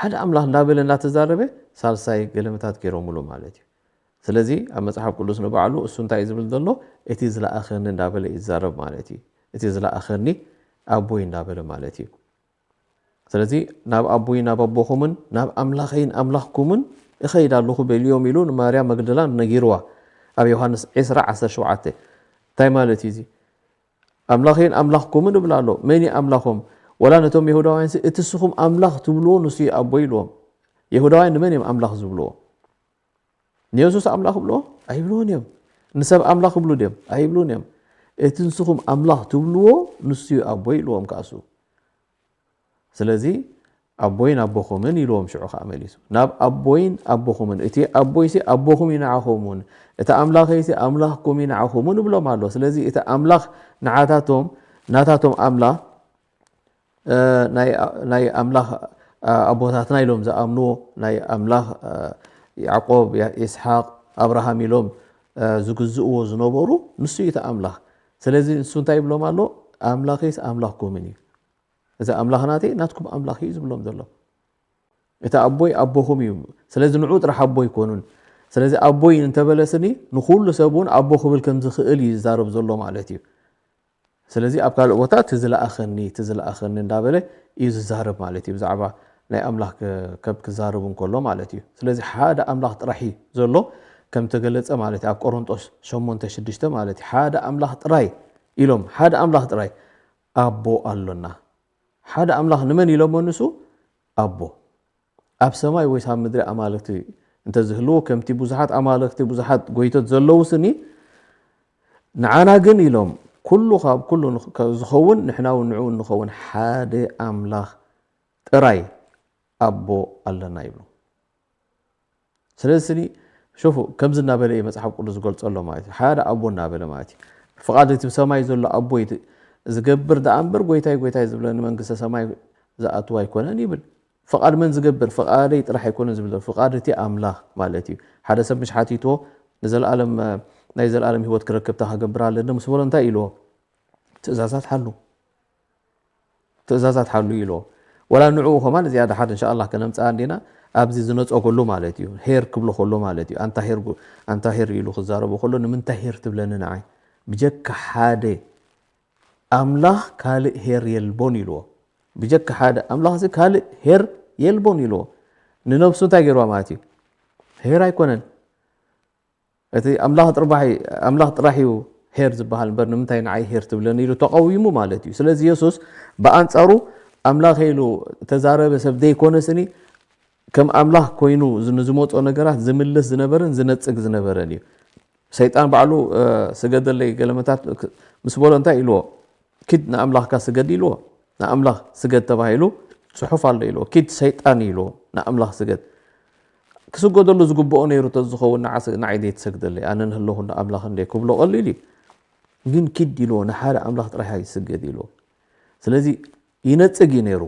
ሓደ ኣምላኽ እንዳበለ እንዳተዛረበ ሳልሳይ ገለመታት ገይሮምሉ ማለት እዩ። ስለዚ ኣብ መጽሓፍ ቅዱስ ንባዕሉ እሱ እንታይ እዩ ዝብል ዘሎ? እቲ ዝለኣኸኒ እንዳበለ እዩ ዝዛረብ ማለት እዩ። እቲ ዝለኣኸኒ ኣቦይ እንዳበለ ማለት እዩ። ስለዚ ናብ ኣቦይ ናብ ኣቦኹምን ናብ ኣምላኸይን ኣምላኽኩምን እኸይድ ኣለኹ በልዮም ኢሉ ንማርያም መግደላን ነጊርዋ። ኣብ ዮሃንስ ዕስራ ዓሰርተ ሸውዓተ እንታይ ማለት እዩ እዚ? ኣምላኸይን ኣምላኽኩምን እብል ኣሎ። መን እዩ ኣምላኾም? ወላ ነቶም የሁዳውያን እቲ ንስኹም ኣምላኽ ትብልዎ ንሱ እዩ ኣቦይ ኢልዎም። የሁዳውያን ንመን እዮም ኣምላኽ ዝብልዎ? ንየሱስ ኣምላኽ ይብልዎ ኣይብልዎን እዮም። ንሰብ ኣምላኽ ይብሉ ድዮም? ኣይብሉን እዮም። እቲ ንስኹም ኣምላኽ ትብልዎ ንሱ እዩ ኣቦይ ኢልዎም ከኣሱ። ስለዚ ኣቦይን ኣቦኹምን ኢልዎም ሽዑ ከዓ መሊሱ ናብ ኣቦይን ኣቦኹምን እቲ ኣቦይሲ ኣቦኹም እዩ ንዓኹም እውን እቲ ኣምላኸይሲ ኣምላኽኩም እዩ ንዓኹም እውን እብሎም ኣሎ። ስለዚ እቲ ኣምላኽ ንዓታቶም ናታቶም ኣምላኽ ናይ ኣምላኽ ኣቦታትና ኢሎም ዝኣምንዎ ናይ ኣምላኽ ያዕቆብ፣ ይስሓቅ፣ ኣብርሃም ኢሎም ዝግዝእዎ ዝነበሩ ንሱ እዩ እቲ ኣምላኽ። ስለዚ ንሱ እንታይ ይብሎም ኣሎ? ኣምላኸይስ ኣምላኽኩምን እዩ። እዚ ኣምላኽ ናተይ ናትኩም ኣምላኽ እዩ ዝብሎም ዘሎ። እቲ ኣቦይ ኣቦኹም እዩ። ስለዚ ንዑ ጥራሕ ኣቦ ኣይኮኑን። ስለዚ ኣቦይ እንተበለስኒ ንኩሉ ሰብ እውን ኣቦ ክብል ከም ዝኽእል እዩ ዝዛረብ ዘሎ ማለት እዩ። ስለዚ ኣብ ካልእ ቦታ እቲ ዝለኣኸኒ እቲ ዝለኣኸኒ እንዳበለ እዩ ዝዛረብ ማለት እዩ። ብዛዕባ ናይ ኣምላኽ ከም ክዛረብ እንከሎ ማለት እዩ። ስለዚ ሓደ ኣምላኽ ጥራሕ እዩ ዘሎ ከም ተገለጸ ማለት እዩ። ኣብ ቆሮንጦስ ሸሞንተ ሽዱሽተ ማለት እዩ። ሓደ ኣምላኽ ጥራይ ኢሎም ሓደ ኣምላኽ ጥራይ ኣቦ ኣሎና። ሓደ ኣምላኽ ንመን ኢሎሞ ንሱ ኣቦ ኣብ ሰማይ ወይስ ኣብ ምድሪ ኣማልክቲ እንተዝህልዎ ከምቲ ብዙሓት ኣማልክቲ ብዙሓት ጎይቶት ዘለዉ ስኒ ንዓና ግን ኢሎም ኩሉ ካብ ኩሉ ዝኸውን ንሕና እውን ንዕኡ እንኸውን ሓደ ኣምላኽ ጥራይ ኣቦ ኣለና ይብሉ። ስለዚ ስኒ ሹፉ ከምዚ እናበለ እዩ መፅሓፍ ቅዱስ ዝገልፆ ኣሎ ማለት እዩ። ሓደ ኣቦ እናበለ ማለት እዩ። ፍቓድ እቲ ብሰማይ ዘሎ ኣቦይ ዝገብር ደኣ እምበር ጎይታይ ጎይታይ ዝብለኒ መንግስተ ሰማይ ዝኣትው ኣይኮነን ይብል። ፍቓድ መን ዝገብር? ፍቓደይ ጥራሕ ኣይኮነን ዝብል ዘሎ ፍቓድ እቲ ኣምላኽ ማለት እዩ። ሓደ ሰብ ምሽ ሓቲትዎ ንዘለኣለም ናይ ዘለኣለም ህይወት ክረክብ እንታይ ክገብር ኣለኒ ምስ በሎ እንታይ ኢልዎ? ትእዛዛት ሓሉ ትእዛዛት ሓሉ ኢልዎ። ወላ ንዕኡ ከማን እዚኣ ደሓር እንሻ ኣላህ ከነምፅኣ እንዲና ኣብዚ ዝነፀገሉ ማለት እዩ። ሄር ክብሎ ከሎ ማለት እዩ። ኣንታ ሄር ጉ- ኣንታ ሄር ኢሉ ክዛረቦ ከሎ ንምንታይ ሄር ትብለኒ ንዓይ? ብጀካ ሓደ ኣምላኽ ካልእ ሄር የልቦን ኢልዎ። ብጀካ ሓደ ኣምላኽ እዚ ካልእ ሄር የልቦን ኢልዎ። ንነብሱ እንታይ ገይርዋ ማለት እዩ? ሄር ኣይኮነን። እቲ ኣምላኽ ጥርባሕ ኣምላኽ ጥራሕ እዩ ሄር ዝበሃል እምበር ንምንታይ ንዓይ ሄር ትብለኒ ኢሉ ተቐዊሙ ማለት እዩ። ስለዚ የሱስ ብኣንጻሩ ኣምላኽ ኢሉ ተዛረበ ሰብ ዘይኮነ ስኒ ከም ኣምላኽ ኮይኑ ንዝመጾ ነገራት ዝምልስ ዝነበረን ዝነጽግ ዝነበረን እዩ። ሰይጣን ባዕሉ ስገደለይ ገለመታት ምስ በሎ እንታይ ኢልዎ? ኪድ ንኣምላኽካ ስገድ ኢልዎ። ንኣምላኽ ስገድ ተባሂሉ ጽሑፍ ኣሎ ኢልዎ። ኪድ ሰይጣን ኢልዎ ንኣምላኽ ስገድ። ክስገደሉ ዝግብኦ ነይሩ ተዝኸውን ንዓይ ዘይትሰግደለይ ኣነ ንህለኹ ኣምላኽ እንደ ክብሎ ቀሊል እዩ። ግን ኪድ ኢልዎ ንሓደ ኣምላኽ ጥራሕ ይስገድ ኢልዎ። ስለዚ ይነጽግ እዩ ነይሩ።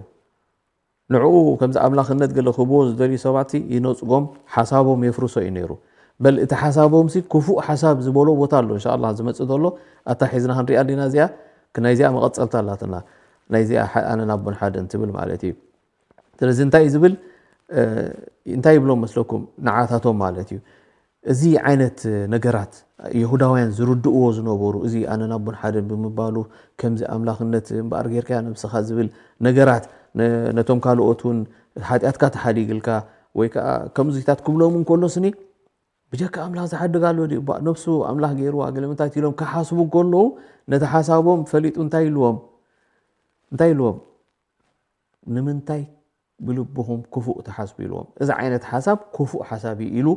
ንዕኡ ከምዚ ኣምላኽነት ገለ ክህብዎ ዝደልዩ ሰባት ይነጽጎም፣ ሓሳቦም የፍርሶ እዩ ነይሩ። በል እቲ ሓሳቦምሲ ክፉእ ሓሳብ ዝበሎ ቦታ ኣሎ እንሻ ኣላህ ዝመጽእ ዘሎ ኣታ ሒዝና ክንሪኣ እንዲና እዚኣ ናይዚኣ መቐጸልታ ኣላትና ናይዚኣ ኣነን ኣቦን ሓደ እንትብል ማለት እዩ። ስለዚ እንታይ እዩ ዝብል እንታይ ይብሎም መስለኩም ንዓታቶም ማለት እዩ። እዚ ዓይነት ነገራት የሁዳውያን ዝርድእዎ ዝነበሩ እዚ ኣነን ኣቦን ሓደ ብምባሉ ከምዚ ኣምላኽነት እምበኣር ጌርካ ነብስኻ ዝብል ነገራት ነቶም ካልኦት እውን ሓጢኣትካ ተሓዲግልካ ወይ ከዓ ከምዚታት ክብሎም እንከሎ ስኒ ብጀካ ኣምላኽ ዝሓድግ ኣሎ ድዩ ነብሱ ኣምላኽ ገይርዋ ገለመንታት ኢሎም ክሓስቡ እንከለዉ ነቲ ሓሳቦም ፈሊጡ እንታይ ኢልዎም እንታይ ኢልዎም ንምንታይ ብልብኹም ክፉእ ትሓስቡ ኢልዎም። እዚ ዓይነት ሓሳብ ክፉእ ሓሳብ እዩ ኢሉ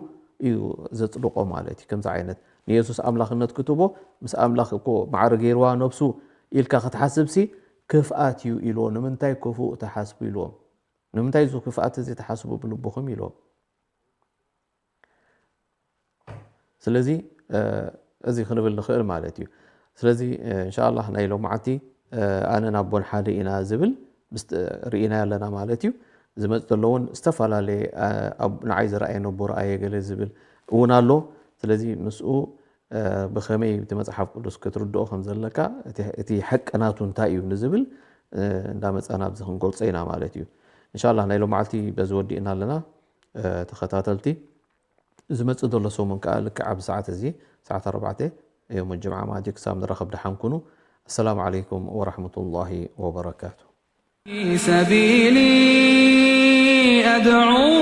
እዩ ዘጽድቆ ማለት እዩ። ከምዚ ዓይነት ንየሱስ ኣምላኽነት ክትቦ ምስ ኣምላኽ እኮ ማዕረ ገይርዋ ነብሱ ኢልካ ክትሓስብሲ ክፍኣት እዩ ኢልዎ። ንምንታይ ክፉእ ትሓስቡ ኢልዎም? ንምንታይ እዚ ክፍኣት እዚ ትሓስቡ ብልብኹም ኢልዎም? ስለዚ እዚ ክንብል ንኽእል ማለት እዩ። ስለዚ እንሻላ ናይ ሎማዓቲ ኣነን ኣቦን ሓደ ኢና ዝብል ርኢና ኣለና ማለት እዩ። ዝመፅ ዘሎ እውን ዝተፈላለየ ንዓይ ዝረኣየ ነቦ ረኣየ ገለ ዝብል እውን ኣሎ። ስለዚ ምስኡ ብኸመይ እቲ መፅሓፍ ቅዱስ ክትርድኦ ከም ዘለካ እቲ ሓቂ ናቱ እንታይ እዩ ንዝብል እንዳመፃና ኣብዚ ክንገልፆ ኢና ማለት እዩ። እንሻላ ናይ ሎማዓልቲ በዚ ወዲእና ኣለና። ተኸታተልቲ ዝመፅእ ዘሎ ሰሙን ከዓ ልክዕ ኣብዚ ሰዓት እዚ ሰዓት ኣርባዕተ ዮም ጅምዓ ማለት እዩ። ክሳብ ንራኸብ ደሓን ኩኑ። ኣሰላሙ ዓለይኩም ወራሕመቱላሂ ወበረካቱ። سبيلي أدعو